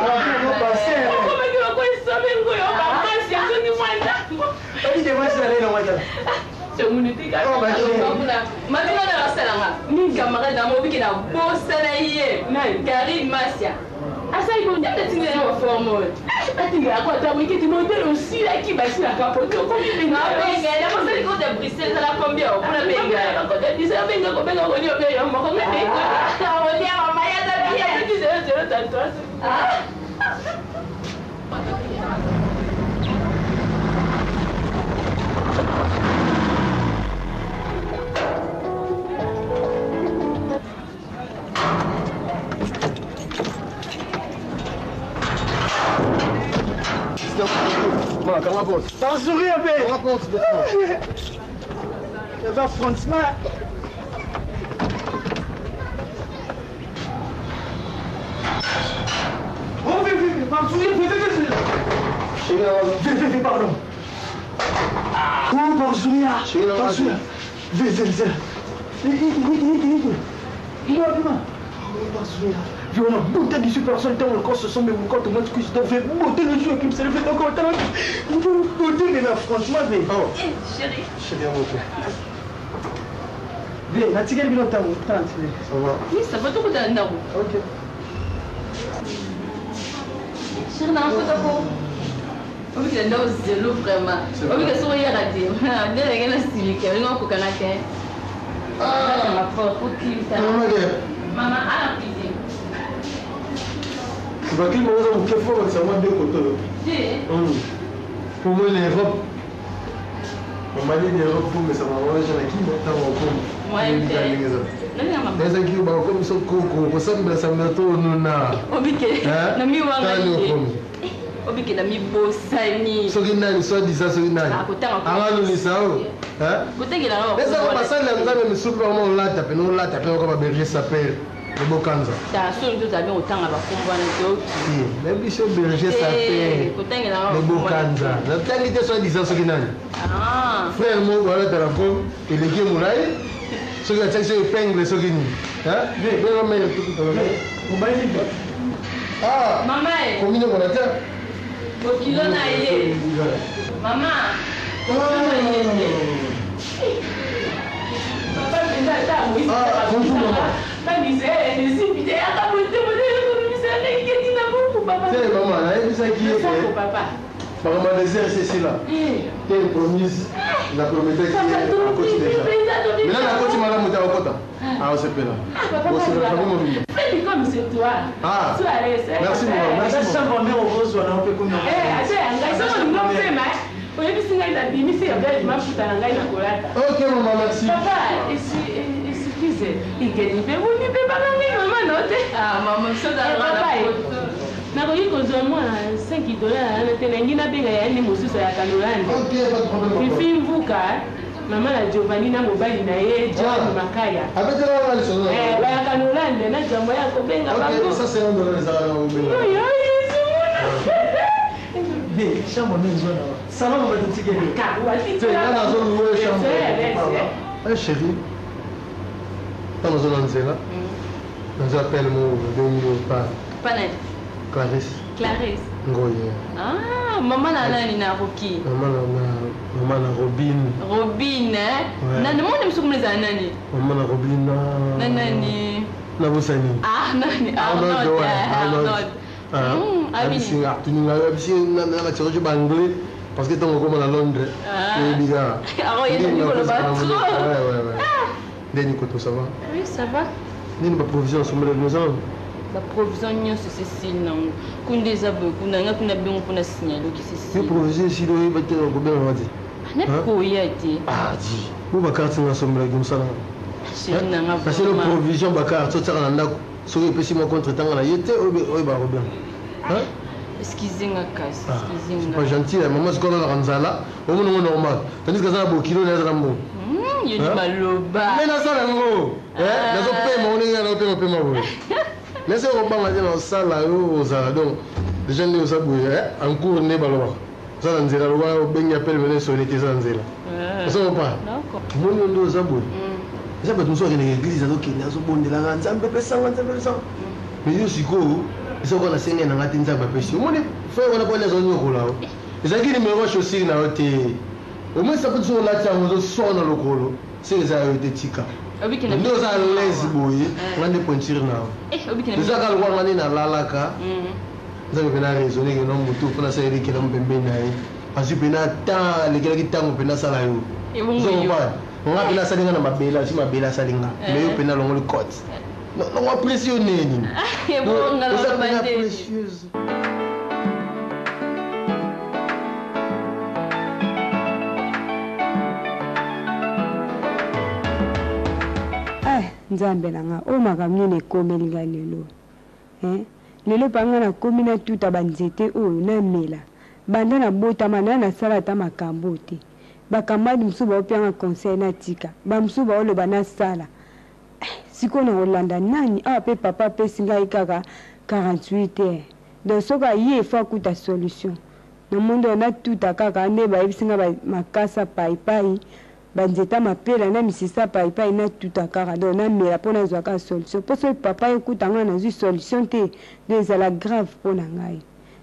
okomaki loko esobe ngoyo bamasi azongi mwa ndambo. Matinga na basalanga camarade na mobiki na bosana ye Karine Masia. Asali boni? Atindela na baforme oyo. Batindelako ata wiketi modele osilaki basilaka poto okomi. Nabenga nakosali kote ya Bruxelles ezala combien mpona benga? Benga kobenga koni obe yo moko. Olia mama yaza bien. Zero tantôt. Kanga porte. T'as sourire mpe. Kanga porte. Eza franchement. Oh, viens, viens, viens, pardon, viens, viens, viens, viens, viens, viens, pardon. Oh, bonjour, bonjour. Viens, viens, viens. Bima. Oh, bonjour. Viens, on a beauté du super sol, le corps se sent, mais quand on cuisse, donc fait beauté le jeu, qui me s'est fait encore, beauté, mais là, franchement, mais. Oh. Chérie. Chérie, mon père. Viens, natikeli bino ntango, tante. Ça va. Oui, ça va, tokutana ndako. Ok. Chérie, na mfota ko. Obikela ndako zelo vraiment. Obika soko oyaka te. Nde ndenge nasilika, olinga okokanga te. Nakanga fort, okilisa. Mama, ala cuisine. Bakili oza moke fo bakisa mwa deux koto oyo. Te. Po moi na Europe. Bamali na Europe po mesama voyage na kino ntango okomi. Moyen te. Ezaki bakomi so koko kosambela sambela to onuna. Obike, na miwanga Tani te. okomi. Obike na mibosani. Soki nani soit disant soki nani. Ah, kotanga Angalunisa oyo. Kotengela na Ezaka basali ya Nzambe misusu bango olata pene olata pe okoba berger saper ebokanza. Ta soni tozala bien kotanga bakombo wana te oki. Na biso berger saper Kotangela na ebokanza. Natangi te soit disant soki nani. Ah. Frère moko alataka ko eleki ye molai soki atiaki so épingle soki nini. Benga mere Mama e. komini kona te. Bokilo na ye. Mama. Bokilo na ye te. Papa mpenza ata moisebangisa esimbi te yaka bote moteekomisaka iketi na buku papa. Te mama nayebisaki ye Losako, ke papa. makambo ya désert esesila te promise na prometaki ye akoti déjà maintenant nakoti malamu te akokota aosepela osepela famille mobimba. Fais comme c'est toi. Ah. Sois à l'aise. Merci, maman. Merci, Eza chambre mère okozwa na yo mpe kuna. Eh, ata ya ngai soki olingi opema oyebisi ngai nabimisi ya bele mafuta na ngai na kolata. Ok mama, merci. Papa, excuse ikeni mpe boni mpe banga ngai mama no te. Ah, mama, biso Eh, papa, nakoki kozwa mwa 5 dollar wana te nangi nabenga ya nde mosusu ya Kanolande. Ok, pas de problème. Fifi Mvuka, mama na Giovanni na mobali na ye John Makaya. Abetela wana lisolo. Eh, bayaka Nolande na jambo ya kobenga Ok, bango. ça c'est un dollar ezalaka na kobenga. Oyo, Yesu, mwana. Nde chambre nde ezwa na salon moko totikeli. Te, nga nazolouer chambre. Eh chérie, ntango oza na nzela, naza appel moko obengi yo pa Pa nani? Clarisse Clarisse. Ngoye. Ah, mama na nani na Rocky? Mama na na mama na Robin. Robin, eh? Ouais. Nani mwana mosusu komona ezala nani? Mama na Robin na Na nani? nabosani. Ah, nani? Arnold. ouais, eh, Arnold. Arnold. Ah, Abini. abisi nga atuninga yo abisi na batirage ba anglais parce que ntango okoma na Londres Ah. oyebi kaka. Ah, ouais, Nde ezali koloba napesaka trop. yango. Ouais, ouais, ouais. Nde nikoto ça va. Oui, ça va. Nini ba provision osombela bino eza nano? Baprovision nyonso esesili nango kuna eza boye kuna nga kuna bengo mpona signaloki Yo sesili provision esili oyeba te okobengaka te. nakoya te Ah, di. Bo bakarte nga asombelaki mosala. chéri nanga Nasali provision bakarte otiaka na ndako soki epesi mwa contre tanga na ye te oyo bakobenga. Hein? excuse nga kasi Ah, excuse c'est nga pas gentil, hein. Maman sikoyo alaka nzala omona ngo normal tandis que aza na bokilo na ye aza na mbongo. Yo ni Hein? baloba Me nasala yango eh, nazopema ngo ndenge nazopema pema boye nase kobanga te nasala yo ozala donc déjà nde oza boye eh, en cours nde balobaka oza na nzela loba obengi appel mene esone te eza na nzela oza comprendre omoni yo nde oza boye eza bato mosusu akendaka église azokende azobondelaka nzambe pesanga nzambe pesanga mais yo sikoyo eza koka nasengai na nga te nzambe apesi omoni frère wana poni azonyokola yo ezalaki numero ya chaussure na yo te omoni sapatu soki olati yango ozoswana lokolo seke eza ya yo te tika nde oza à l'aise boye nga nde pointure na yo eza kaka lokola nga nde nalalaka nzambe mpena raisonne keno motu mpona asala elekela pembeni na ye azwi mpena temps alekelaki ntango mpena asala yo Ebongo Ozo yo. comprendre? Nga mpena asali nga na mabele azwi mabele asali nga mais yo mpena alongoli cote nongo apprécie yo neni Ebongo oza naloba mpena ndeni. précieuse. Eh, nzambe na nga oyo makambo nini ekomeli nga lelo Eh, lelo mpa nga nakomi natuta banzete oyo namela banda nabotama na nasala ata makambo te bakamadi mosusu baopianga conseil natika bamosusu baoloba nasala. Eh, sikoyo nakolanda nani awa mpe papa apesi ngai kaka 48 heures donc soki aye efo akuta solution namoni oyo natuta kaka nde bayebisi nga makasa paipai banzete ya mapela na misisa paipai natuta kaka donc namela mpo nazwa kaka solution mpo soki papa ekuta ngai nazwi solution te donc ezala grave mpo na ngai.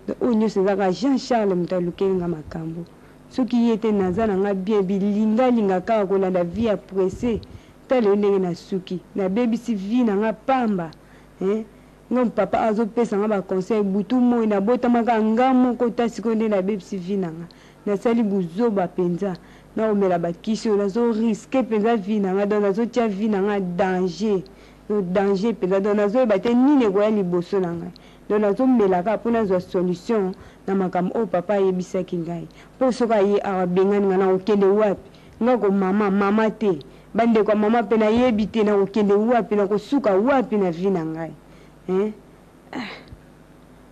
Donc oyo nyonso eza kaka Jean Charles moto alukeli nga makambo soki ye te naza na nga bien bilingalinga kaka kolanda vie ya presse tala yo ndenge nasuki nabebisi vie na nga pamba hein? Nga papa azopesa nga baconseil butu moi nabotamaka nga moko ta sikoyo nde nabebisi vie na nga nasali buzoba mpenza nakomela bakisi oyo nazoriske mpenza vie na nga donc nazotia vie na nga danger donc danger mpenza donc nazoyeba te nini ekoya liboso na ngai donc nazomela kaka mpo nazwa solution na makambo oyo papa ayebisaki ngai mpo soki aye awa abengani ngai nakokende wapi nga ko mama mama te bandeko ya mama mpe nayebi te nakokende wapi nakosuka wapi na vie na ngai hein? Ah,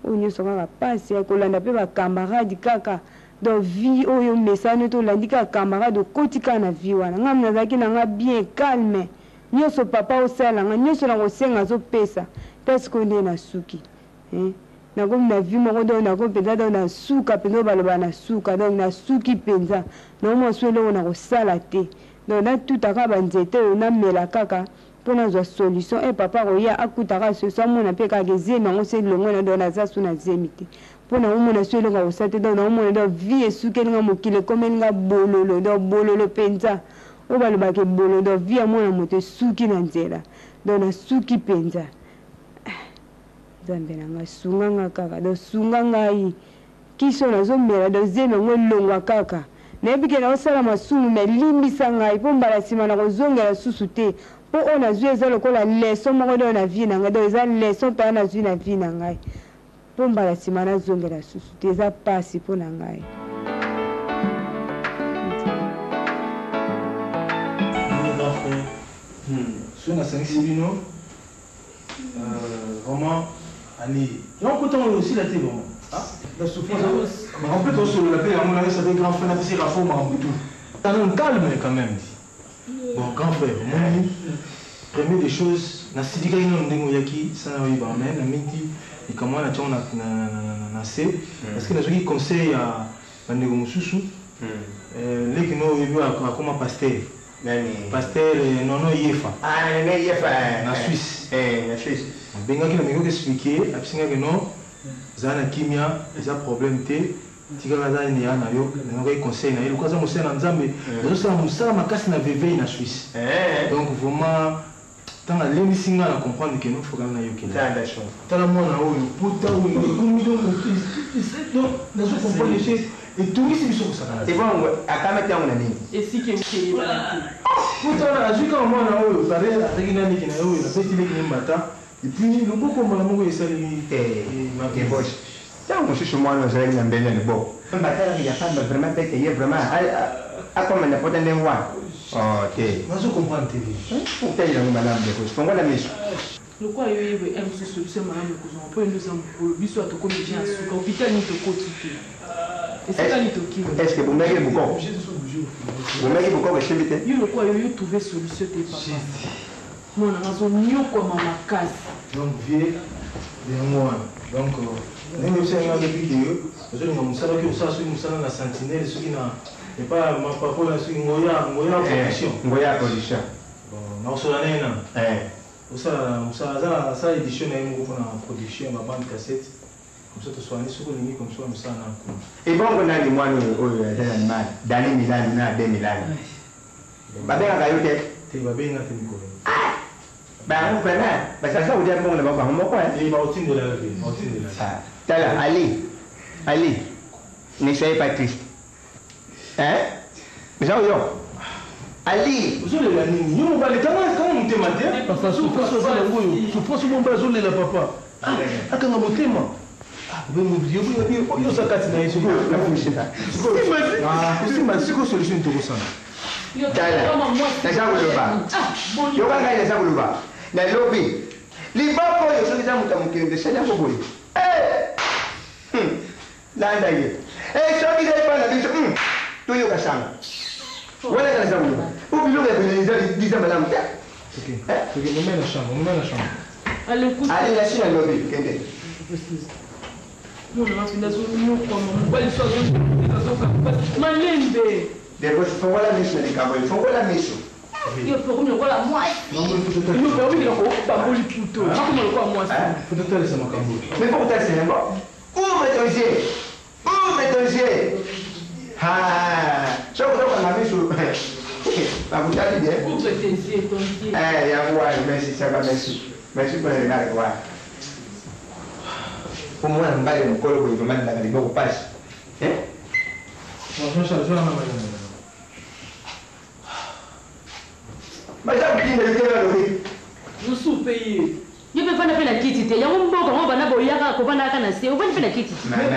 oyo nyonso kaka pasi ya kolanda mpe bacamarade kaka donc vie oyo mesano tolandi kaka camarade okoti kaka na vie wana ngai nazalaki na nga bien calme nyonso papa osala nga nyonso nakosenga azopesa ta sikoyo nde nasuki hein? Nakomi na vie moko donc nakomi mpenza donc nasuka mpenza oyo baloba nasuka donc nasuki mpenza naomona so eloko nakosala te donc natuta kaka banzete oyo namela kaka mpo nazwa solution e papa akoya akuta kaka solution amona mpe kaka ezemi yango se elongwe na donc naza so na zemi te mpo naomona so eloko akosala te donc naomona donc vie esukeli nga mokili ekomeli nga bololo donc bololo mpenza oyo balobaka ebololo donc vie ya mwana moto esuki na nzela donc nasuki mpenza. Nzambe na ngai sunga nga kaka donc sunga ngai kisi oyo nazomela donc zemi yango elongwa kaka nayebi ke naosala masumu me limbisa ngai mpo mbala nsima nakozongela susu te mpo oyo nazwi eza lokola leson moko donc na vie na ngai donc eza leson mpenza nazwi na vie na ngai mpo mbala nsima nazongela susu te eza pasi mpo na ngai. Bino grand frère soki nasangisi bino vraiment allez yango kota oyo osila te vraiment. Ah, la souffrance en fait osolola mpe yango nayesa mpe grand frère napesi rafo makambo tout. Tano calme quand même dit bon grand frère omoni. Première des choses, nasilikaki nano ndenge oyaki sana oyeba, mais namiki likambo wana natiango na se, parce que nazwaki conseil ya bandeko mosusu. Leki no oyebi akoma pasteur. Pasteur Nono Yefa. Ah, Nono Yefa. Na Suisse. Na Suisse. Abengaki na meki expliquer, apisingaki no zala na kimia, eza problème te. Tikaka aza neya na yo, nayokaki conseil na ye lokola aza mosala na Nzambe, azosala mosala makasi na Vevey na Suisse. Donc vraiment ntango alendisi nga na comprendre ke no fokana nayokela. Tala mwana oyo pota oyo ekomi, donc nazo comprendre te, etungisi biso kosakana. Ebongo akamati yango na nini? Esika ekeyebana te. Pota wana azwi kaka mwana oyo pare azalaki na leki na ye oyo napesi leki ne mbata, et puis loboko mbala moko esalemi. Débauche. Ntango mosusu mwana ozalaki na mbeli na loboko, batalaki ya pamba vraiment pete ye vraiment akoma na pota ndenge wana. Oh te. Nazo comprendre te. Otalela yango malamu, débauche. Fongola miso. Lokola yo oyeba ya mosusu solution malamu ekozwama mpo yende oza mokolo, biso atokomi deja na suka. Hôpital nini tokoti te, esika nini tokimi? Est ce que bomeki bokoko? Bomeki bokoko esimbi te? Yo lokola yo yo trouve solution te, papa, mwana nga azonyokwama makasi. Donc vie yango wana, donc ndenge osala nga depuis ke ozolinga mosala oki osala, soki mosala na sentinelle, soki na epa mapapola, soki Ngoya, Ngoya Production. Ngoya Production. Bon, nakosola na ye nano osala mosala, aza na asala édition na ye moko mpona production ya babande cassette, comme ça toswani soki olingi, comme ça mosala na kuna. Ebongo nani mwana oyo oyo aza na Allemagne, Dani Milani na Ade Milani, babengaka yo te? Te, babenga te mikolo. Bango vraiment baza kolia mbongo na bango moko. Baotindela yo te, baotindela. Tala Ali, Ali, ne soyez pas triste, hein. Eza oyo Ali. Ozolela nini yo mobali? Kanga kanga motema te. Papa, souffrance oza yango oyo, souffrance mobali azolela, papa akanga motema. Oyo oza kati na ye sikoyo, sikoyo solution tokosala. Tala, naza koloba, yoka ngai, naza koloba, nalobi liboko oyo soki eza moto ya mokili, esali yango boye, landa ye. Soki eza epai na biso, toyoka sango wana kaka. Naza koloba po biloko ya eza malamu te. Mome na chambre, mome na chambre. Ale, nasi nalobi, kende. Mwana nga mpenza azonyokwama, mobali so azoka malembe. Débauche, fongola miso na likambo oyo, fongola miso. Yo mpe okomi lokola mwasi. Yo mpe obikela kobamboli puto, akoma lokola mwasi. Faut totalisa makambo. Mais faut kotalisa yango. Ouvre ton yeux, ouvre ton yeux. Ah, soki ozokanga miso, bakutali bien. Ouvre tes yeux, ton yeux. Eh, yango wana. Merci, ça va, merci, merci pour le regard wana. Po mwana mobali mokolo boye vraiment alingaka liboko pasi. Jean Charles. Baza kotinda yo te, balobi. Mosusu mpe ye. Yo mpe vanda mpe na kiti te, yango mboka ngo bana boyaka kovanda kaka na se, ovandi mpe na kiti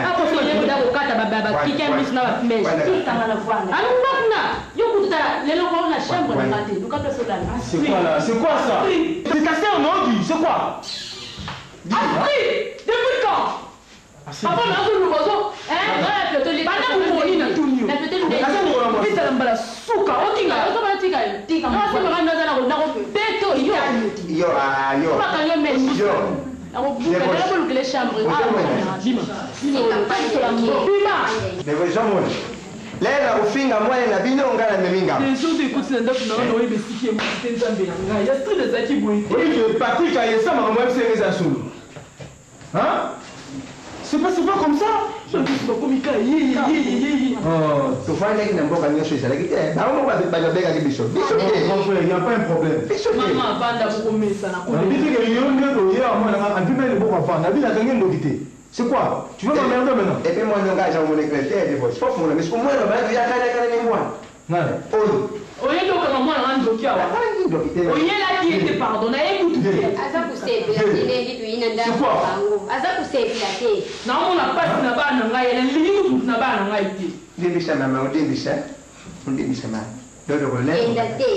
akosoyebida kokata bakiki ya miso na bameshe alongwa kuna. Yo kutu tala lelo ko na chambre na nga te, luka place olala. C'est quoi là? C'est quoi ça? C'est ta sœur, non? Dis, c'est quoi? Astrid, depuis quand papa na azoluka ozo banda mokoni na tuni yo ezala mbala suka okinga beto yo. Yo, ah, yo. Bakanga meshe. Yo. Nakobuka chambre. Bima, bima. Ndeko, lelo kofinga mwana na bino, ngai namemi ngambo. Desordre ekoti na ndako na wana, oyeba esiki emosi te. Nzambe na ngai, Astrid azalaki boye te. Oyebi ke Patrick ayesa makambo ya biso eza solo. Hein? C'est pas comme ça. Bakomi ka yeyeyeye. Tofandaki na mboka nyonso ezalaki te, bango moko babengaki biso, biso te. Mon frère, il n'y a pas un problème. Biso te. Mama avanda bokomesana. Nabi te ke yo nde oye mwana nga andima liboko afanda, nabi nakangi ndoki te. C'est quoi? Tu veux m'emmerder maintenant? Et puis mwana nga aza komona éclair te, divorce fo fungola miso mwana bayaki yakalakala ni mwana Nani? Oyo. Oyeli okanga mwana nga ndoki awa. Ndoki te. Oyelaki ye te, pardon, naye kutu te. Aza kosepela te ndenge toyina ndako bango, aza kosepela te. Naomona mpasi na bana na ngai, nalingi kutu mutu na bana na ngai te. Limbisa mama, olimbisa, olimbisa mama. Enda te.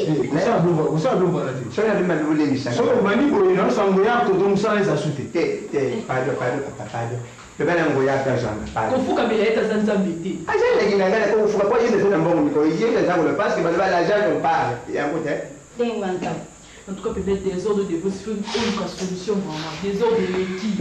Osala biloko wana te. Soki nabima, olimbisa. Soki obandi boye na sango ya toto, mosala eza su te. Te te, pardon, pardon papa, pardon. Loba na ngoya ata azwanga, pardon. Kofukamela ye te, aza Nzambe te. Aza eleki na ngai, nakokofuka po ye eza na mbongo mikolo ye eza koloba parce que baloba l'argent on parle yango te. Ndenge wana. En tout cas peut-être désordre de vos oluka solution vraiment désordre eleki.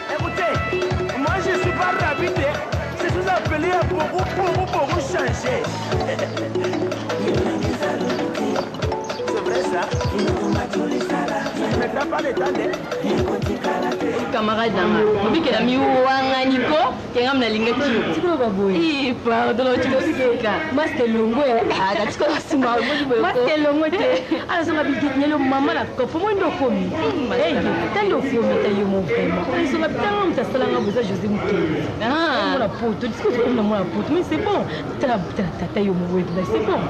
Écoutez, moi je suis pas rapide, je suis appelé à beaucoup, beaucoup, beaucoup changer. C'est vrai ça? Mais t'as pas le temps de. Camarade nanga obikela miwangani ko kenga mna linga kiro pardon otikoseka maske elongo natikala nsima maske elongo te alazonga bigetinyelo mama na kopo moi nde okomi ta nde okomi ta yo mo vraiment alazonga bitanga moto asalanga boza José Mokeli mona poto disiko tokomi na mona poto mais c'est bon tala tala tata yo mo boye c'est bon.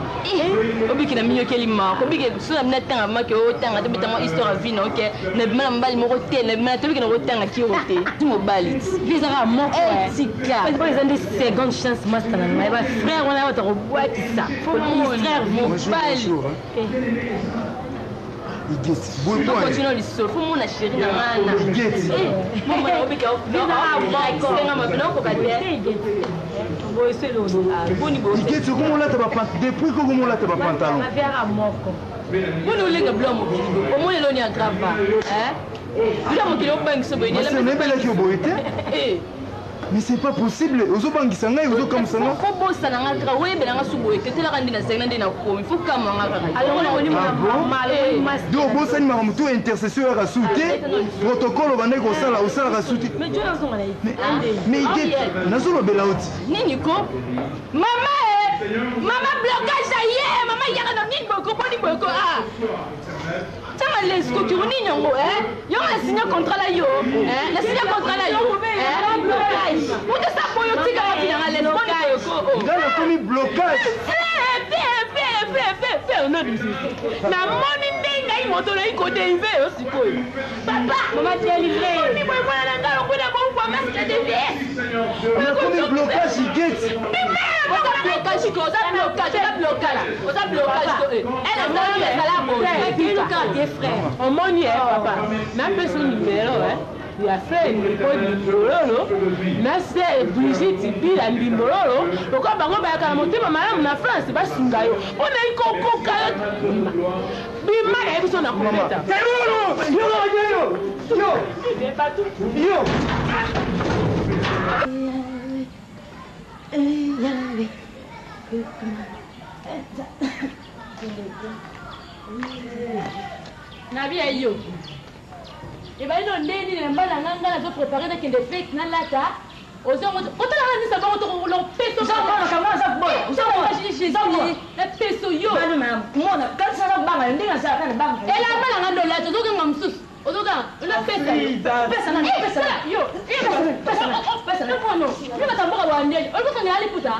Obikela miyokeli mako obike so na bina tanga make otanga tobetanga histoire ya vie na oke nabima na mobali moko te nabima tobikela kotanga kiro te ti mobali ti ezaka moko tika oyo eza nde seconde chance master na ngai bafrère wana bato kobwakisa frère mobali. Igeti, boye po continue lisolo fo mona chéri na ngana. Igeti. Mona obika senga mabe naokoka te. Igeti, okoma olata ba depuis kokoma olata bapantalon. Aviaka moko. Boni olenga bilo ya mokili boye omoni eloni ya grave bilo ya mokili obangisa boye. Mase nayebelaki yo boye te. Mais c'est pas possible, ozobangisa ngai, ozokamwisa ngai. Fo bosana nga kaka oyebela nga su boye te telaka nde nasengi na nde nakomi fo kamwa nga kaka. Do obosani makambo to intercession oyaka su te, protocole obandaki kosala osalaka su te. Mais jo nazonga na ye. Mais Igeti, nazolobela yo ti. Nini ko mama e mama blocage aye mama yaka na nini boye ko boni boye ko a tanga lesko kiro nini yango yo na signé contrat na yo na signé contrat na yo blocage moto sa boyo tika wapi nanga les boni boye ko ngai nakomi blocage. Namoni nde ngai moto nayi kodelive yo sikoyo papa mama délivre oni boye mwana na ngai lokola bongwa masque de vie. Nakomi blocage Igeti. Oza blocage ko oza blocage oza blocage oza blocage ko elle azali ezala boye. Frère omoni e papa napesa numero ya frère Ndimbo Ndimbololo na se Brigitte Bila Ndimbololo lokola bango bayaka na motema malamu na France basunga yo mpo na ikokoka yo bima bima nayebi biso na kobeta. Yo yo. Nabi yo ebali no nde nini na mbala nga nga nazoprépare nakende fete nalata ozongo otalaka nisa bango tokopeso napeso yo elamba nanga nde olata ozokanga mosusu ozokanga onapesa yo yo batamboka wandeli olibosanga ya liputa.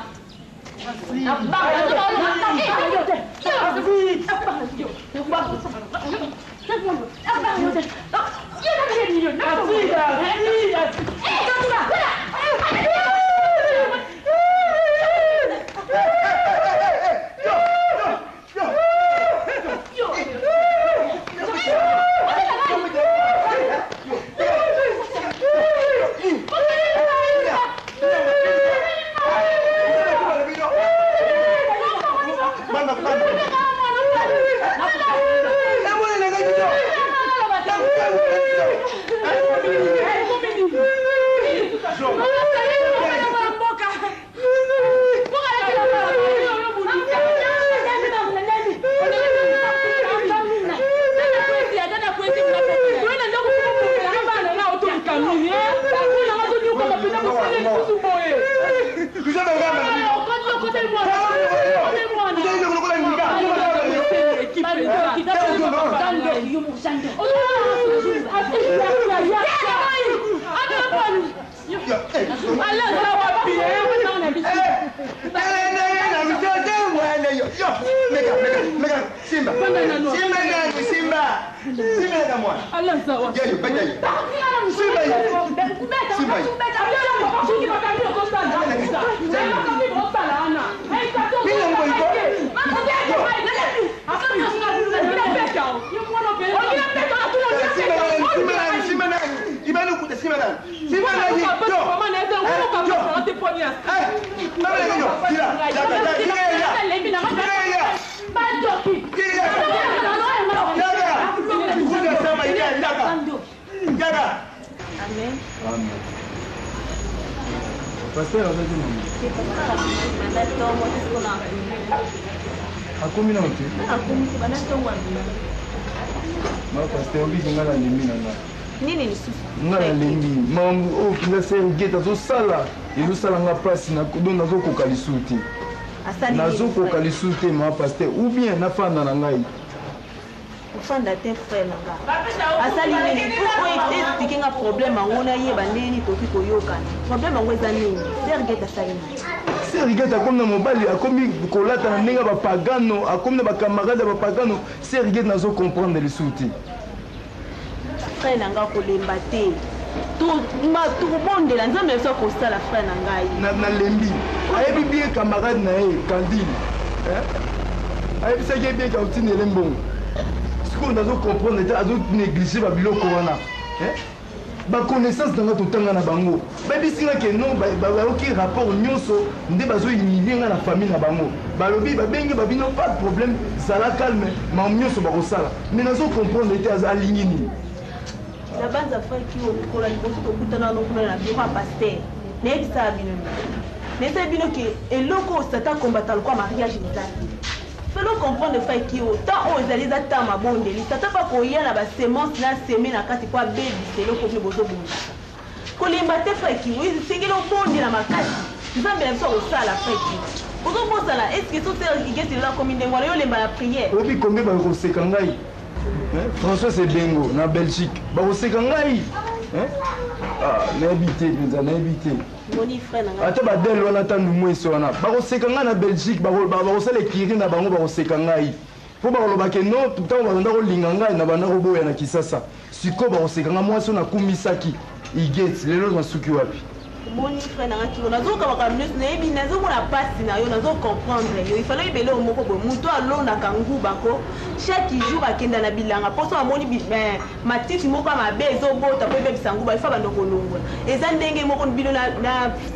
Simba, Simba nani? Simba, Simba na mwana. Simba Simba. Simba nani? Simba nani? Simba nani? Simba nani? Amen. Amen. Pasteur azaki mama. Akomi nano te. Ma pasteur obiki nga nalembi na nga. Nini lisusu? Nga nalembi mambo oyo mpenza Sergete azosala ezosala nga mpasi donc nazokoka lisusu te. Nazokoka lisusu te ma pasteur ou bien nafanda na ngai. Kofanda te frère na nga. Asali nini? Po explique nga problème yango nayeba ndenge nini tokoki koyokana. Problème yango eza nini? Sergete asali nini? Sergete akomi na mobali, akomi kolata na ndenge ya bapagano, akomi na bacamarade ya bapagano. Sergete nazo comprendre lisusu te. Frère na nga kolemba te. Tokobondela Nzambe na biso akosala frère na ngai. Nalembi. Ayebi bien camarade na ye Candide. Ayebisaki ye bien ke akotindela ye mbongo. Sikoyo nazo comprendre te, azo négliger ba biloko wana. Ba connaissance na nga totanga na bango bayebisi nga ke non, bayoki rapport nyonso nde bazo humilie nga na famille na bango. Balobi babengi babino pas de problème, zala calme, makambo nyonso bakosala. Mais nazo comprendre te alingi nini. Na banza frère Kio, mokolo ya liboso tokutana wana kuna na bureau ya pasteur, nayebisaka bino nini? Nayebisaki bino ke eloko oyo Satan combattre lokola mariage eza te. Felo comprendre frère Kio, temps oyo ezali eza temps mabondeli. Satan mpe akoya na ba semence na seme na kati mpo abebisa eloko bino bozobongisa. Kolemba te frère Kio, esengeli obondela makasi. Nzambe na biso akosala frère Kio. Ozobosana, est-ce que soki sœur Huguette lelo akomi ndenge wana, yo olemba na prière? Oyebi combien bakoseka ngai? François Sebengo na Belgique bakoseka ngai. Ah, nayebi te mpenza, nayebi te. Moni frère na ngai. Ata badele wana, ata ndumwese wana bakoseka ngai na Belgique, bakosala ekiri na bango, bakoseka ngai mpo bakoloba ke non, ntango babanda kolinga ngai na banda koboya na Kisasa. Sikoyo bakoseka ngai, mwasi oyo nakumisaki Igeti lelo nasuki wapi? Omoni frère na nga Kiro, nazoyoka makambo nyonso, nayebi, nazomona pasi na yo, nazo comprendre yo. Il fallait oyeba eloko moko boye, moto alonaka nguba ko chaque jour akenda na bilanga mpo soki amoni matiti moko ya mabe ezobota mpo ebebisa nguba, il faut abanda kolongola. Eza ndenge moko bino na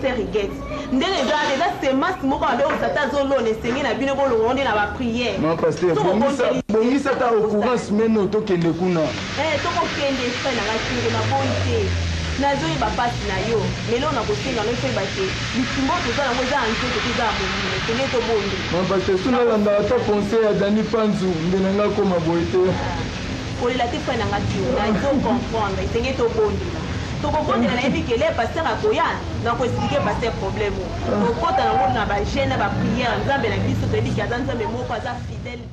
sœur Huguette, ndenge eza wana eza semence moko mabe oyo Satan azolona, esengeli na bino bolongola ngo nde na ba prière. Maman pasteur, Soki obondeli te, bongisa ata occurrence meno tokende kuna. Tokokende frère na nga Kiro, naboyi te. Nazoyeba pasi na yo, mais eloko nakosenga no, il faut oyeba ke bitumba oyo toza nango eza ya nzoto te, eza ya molimo, esengeli tobondela. Maman pasteur, soki nalandaka ata conseil ya Dany Panzu nde na nga akoma boye te. Kolela te frère na nga Kiro, nazo comprendre, esengeli tobondela. Tokobondela, nayebi ke le pasteur akoya, nako expliquer pasteur problème oyo. Tokota nango na ba jeune na ba prière, Nzambe na biso toyebi ke aza Nzambe moko, aza fidèle.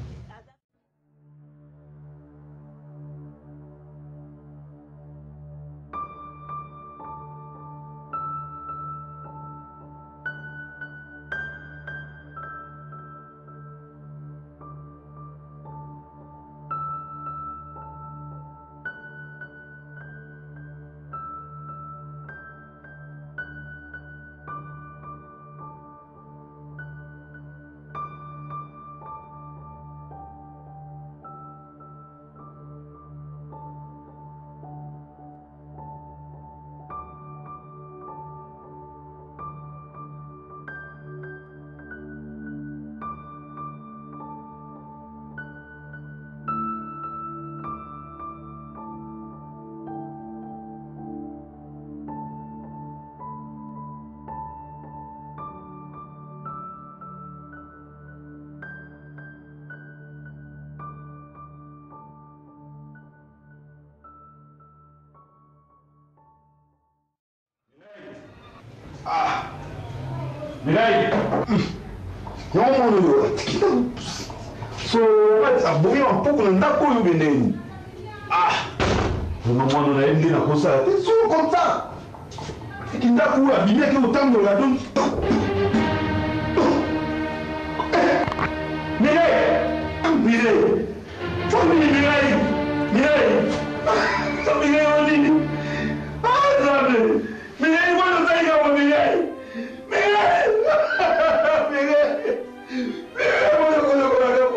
Mireille yango mwana oyo atiki ndako so abomi mapoko na ndako oyo bendeni ah vraiment mwana na ye nde nakosala te solo comme ça atiki ndako oyo abimi ake kotambola donc Mireille Mireille Famille Mireille Mireille Mireille onini ah Nzambe Mireille mwana osali kama Mireille Mireille Mireille Mireille mwana kozokolaka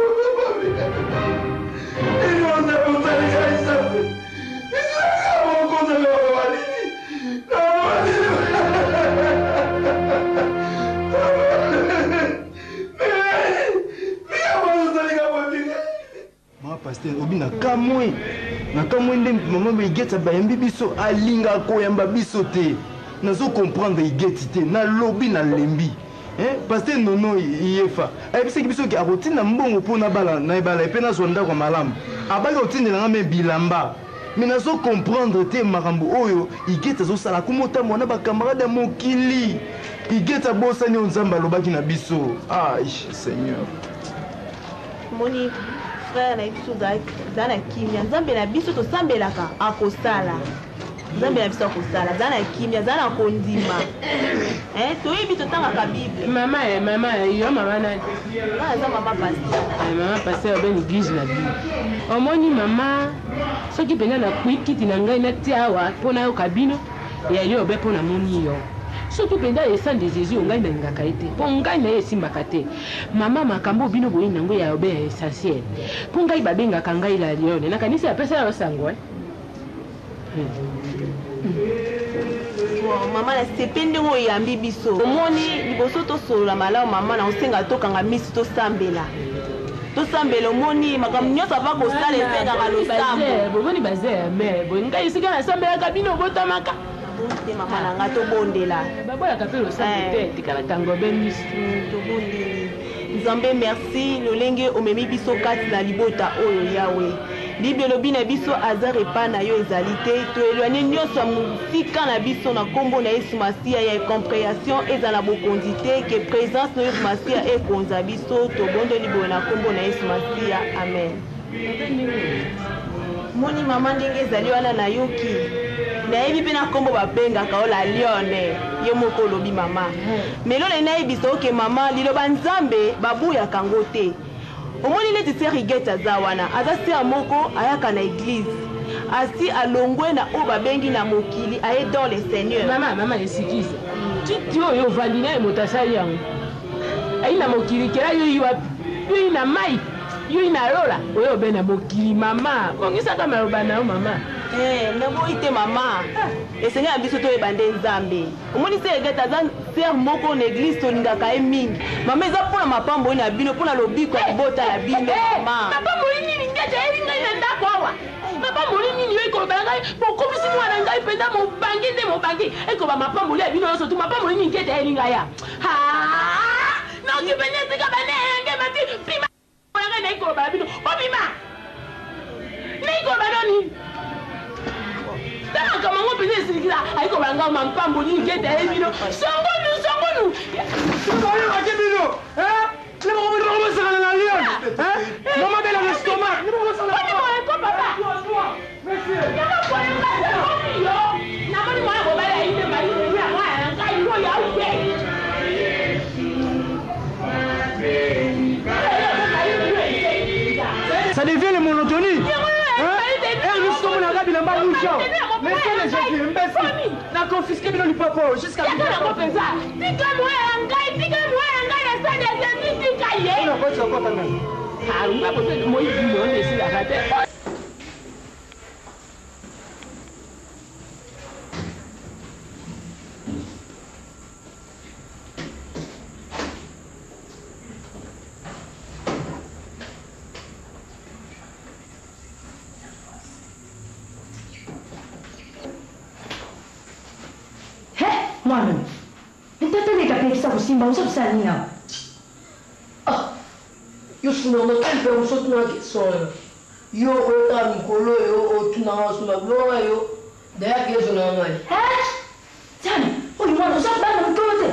Mama pasteur obi na kamwe na kamwe nde mama Igeti bayambi biso alinga koyamba biso te nazo comprendre Igeti te nalobi nalembi hein pasteur Nono Iyefa ayebisaki biso ke akotinda mbongo mpo nabala na ebala mpe nazwa ndako ya malamu abaki kotindela nga me bilamba me nazo comprendre te makambo oyo Igeti azosala akoma otambola na bacamarade ya mokili Igeti abosani oyo Nzambe alobaki na biso ai Seigneur. Omoni frère na biso za na kimia nzambe na biso tosambelaka akosala nzambe na biso akosala za na kimia za na kondima eh, toyebi totangaka bible mama eh, mama eh, yo mama nani nga naza mama pasteur eh, mama pasteur obe église na bino omoni mama soki mpenza nakwi kiti na ngai natia awa mpo nayoka bino ya yo obe mpo namoni yo soki mpenza esande jesus ngai nalingaka ye te mpo ngai na ye esimbaka te Mama makambo oyo bino boye nango ya obe ya essentiel po ngai babengaka ngai la lionne nakanisi apesa yo sango eh. Bon, mama nasepeli ndenge oyambi biso omoni liboso tosolola malamu mama na osenga tokanga miso tosambela tosambela omoni makambo nyonso ava kosala esengaka losambo bomoni baze ya mere boye ngai esika nasambelaka bino obotamaka te mama na nga tobondela baboyaka mpe losambo te tika na tango be miso tobondeli nzambe merci lolenge omemi biso kati na libota oyo yawe bible elobi na biso hasard epai na yo ezali te toelwanye nyonso ya mosika na biso na nkombo na yesu masiya ya incomprehension eza na bokonzi te ke présence na yesu masiya ekonza biso tobondeli boye na nkombo na yesu masiya amen Moni mama ndenge ezali wana nayoki nayebi mpe na nkombo babengaka yo la lione yo moko olobi mama melo naye nayebisa oke mama liloba nzambe babuyaka yango te omoni neti sœur Huguette aza wana aza sœur moko ayaka na eglise asi alongwe na oyo babengi na mokili aye dans le seigneur mama mama esikise titi oyo ovandi naye moto asali yango ayi na mokili kela yo yi wapi yo yi na mai Yo ina lola oyo obe na mokili mama bongisaka maloba na yo mama. Eh, naboyi te mama esengeli na biso toyeba nde nzambe omoni se egete aza sere moko na eglise tolingaka ye mingi mama eza mpona mapamboli na bino mpona lobiko ya libota na bino mama mapamboli nini ngete ayeli ngai na ndako awa mapamboli nini yo ekoloba na ngai bokomisi mwana ngai mpenza mobange nde mobange ekoba mapamboli ya bino nyonso tu mapamboli nini ngete ayeli ngai ya noki mpenza esika bane yange mati pima ngai nayi koloba na bino bobima nayi koloba no nini ta makambo yango mpenza esilikila ayi koloba ngai mampambo nini kete aye bino songonu songonu oyebaki bino nebakobosakana na lion mama bela na estomac ko papa namoni mwana mobali ayi nde mayi ya mwana na ngai oyo auye Ça devient le monotonie. Hein? Tomonaka bilamba rouge. Mais c'est les gens imbécile. Na confisqué bino lipapo jusqu'à Tika yango mpenza. Tika mwa ya ngai, tika mwa ya ngai na sani ya Jésus, tika ye. Ona koti okota nani? Ah, nga bote moi bino nde esilaka te. He mwana ntata leka pekisa kosimba oza kosala nini awa ah yo sinono te mpe osotuna question oyo yo oyotala mikolo oyo otunanga osomba biloko na yo daya kezo na ngai Tiana oyo mwana oza bana mokolo te.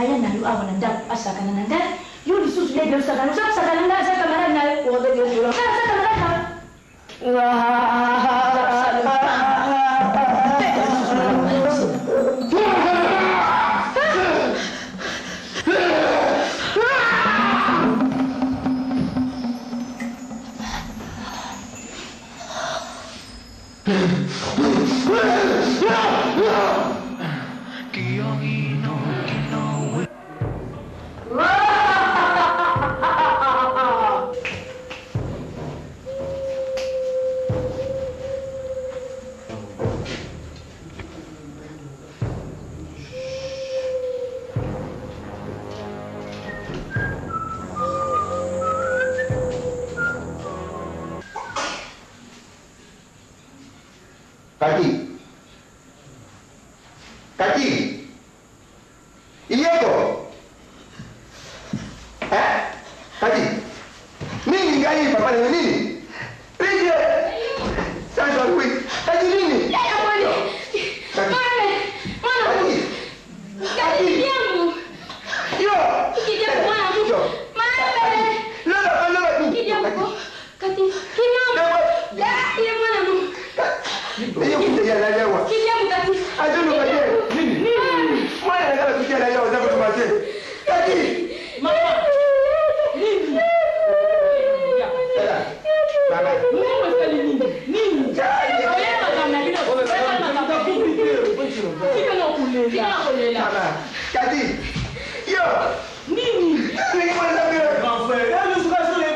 Yaya na yo awa na ndako asakana na ngai, yo lisusu leki osakana, oza kosakana na ngai, aza camarade na yo, aza camarade na yo. Kati. Kati. Iyeko. Eh? Kati. Nini ngai papa na nini? Rije. Sasa oui. Kati nini? Yaya mwani. Kati. Mwana. Kati. Kati yangu. Yo. Kidiambu mwana. Yo. Mama. Lola lola. Kidiambu. Kati. Kimambo. Ye mwana mu. Iyo kuteya la yawa. Kidiambu kati. Azulu kati. Nini? Mwana nakala kuteya la yawa zako tumate. Kati. Mama. Nini? Mama. Mungu asali nini? Nini? Oye makambo na bino. Oye makambo na bino. Tika na kulela. Tika na kulela. Mama. Kati. Yo. Nini? Nini mwana na Grand frère, eh, nous sommes les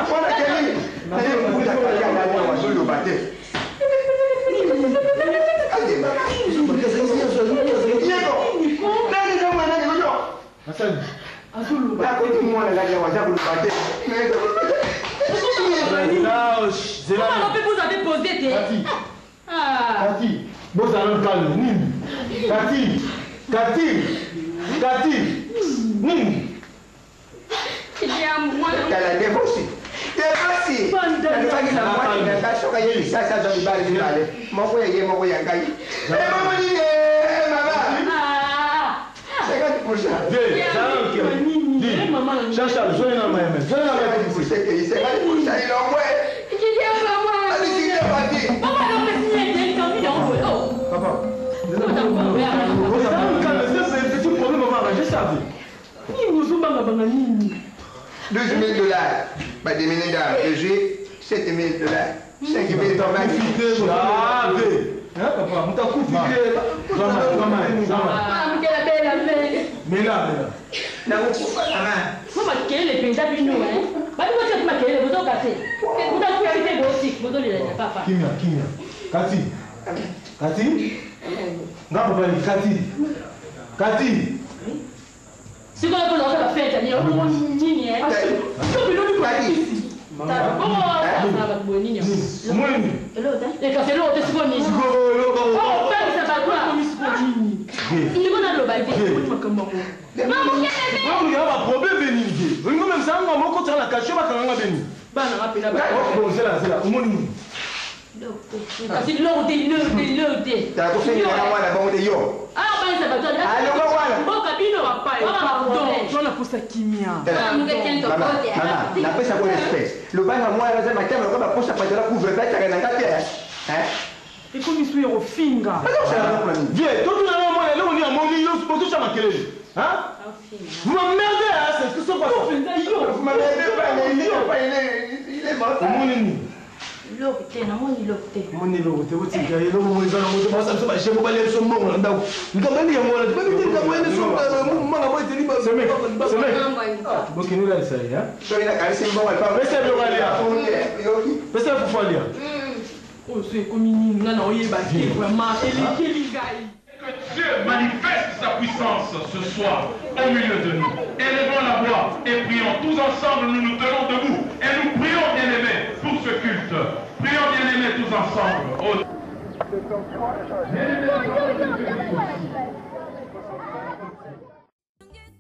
Mwana keli. Naye kukuta kati ya yawa zulu bate. Yego. Nani za mwana ni yo? Nakoti mwana na yawa zulu bate. Comment on peut vous avez posé te? Ah. Kati, bozala calme, nini? Kati, Kati, Kati, nini? Kidiambu mwana. Tala devosi. Devosi. Nalobaki na mwana na ngai soki aye lisasi azwa mibale mibale. Moko ya ye moko ya ngai. Ebongo nini eh, mama? Ah. 50%. Viens, Chacha, joignez la main, joignez la main. 50% ilongwe. Kidiambu mwana. Alisinga pati. Papa non mais si il est envie d'en oh. Papa. Bozala calme, c'est un petit problème, on va arranger ça. Nini ozobanga banga nini? 12 000 dollars. Badimini da ezwi 7 000 dollars. 5 000 dollars. Ah, Hein, papa, mutakufi te. Zama, zama, zama. Ah, mukela bela me. Mela, mela. Nakokufa nanga. Mo makelele mpenza bino eh. Babi botika ti makelele bozoka te. Mutakufi te bosik bozolela na papa. Kimia, kimia. Kati. Kati. Nga papa ni Kati. Kati. Sikoyo mpo naoka bafete ni omongo nini eh. So biloni kwa kisi. Bongo asala bato boye nini yango? Mwini. Ekasi eloko te sikoyo nini? Sikoyo eloko. Oh, pekisa bato ndiko naloba te. Olinga baproblème benini te olingi omemisa nga moko tala na kashe bakanga nga beni Bana nga pena ba. bon zela zela omoni nini Kasi eloko te eloko te eloko te. Tala kofengela mwana bongo te yo. Ah, bangisa bato. Alonga wana. Mboka bino. Baba ba problème. Twana posa kimia. Mama, mama, napesa ko respect. Lobanga mwana aza matama lokola baposa patela couvre bataka na nga te. Hein? Ekomi su ya kofinga. Viens, totuna nga mwana eloko nini amoni yo bozosha makelele Hein? Vous m'emmerdez, hein, c'est ce que quoi ça Vous m'emmerdez pas, mais il est pas, il est mort. Omoni nini Eloko te, namoni eloko te. omoni eloko te otika eloko mo eza nango te basa biso bashemo balia biso mbongo na ndako likambo nini yango wana babi te likambo ene so manga mo eteli bokende olalisa ye Soki nakanisi mbongo alpa. Pesa biloko alia. Pesa fufu alia Oyo so ekomi nini nga na oyeba te vraiment elekeli ngai. Que Dieu manifeste sa puissance ce soir au milieu de nous. Élevons la voix et prions tous ensemble, nous nous tenons debout et nous prions, bien-aimés, pour ce culte. Prions, bien-aimés, tous ensemble. Oh. Bien-aimés,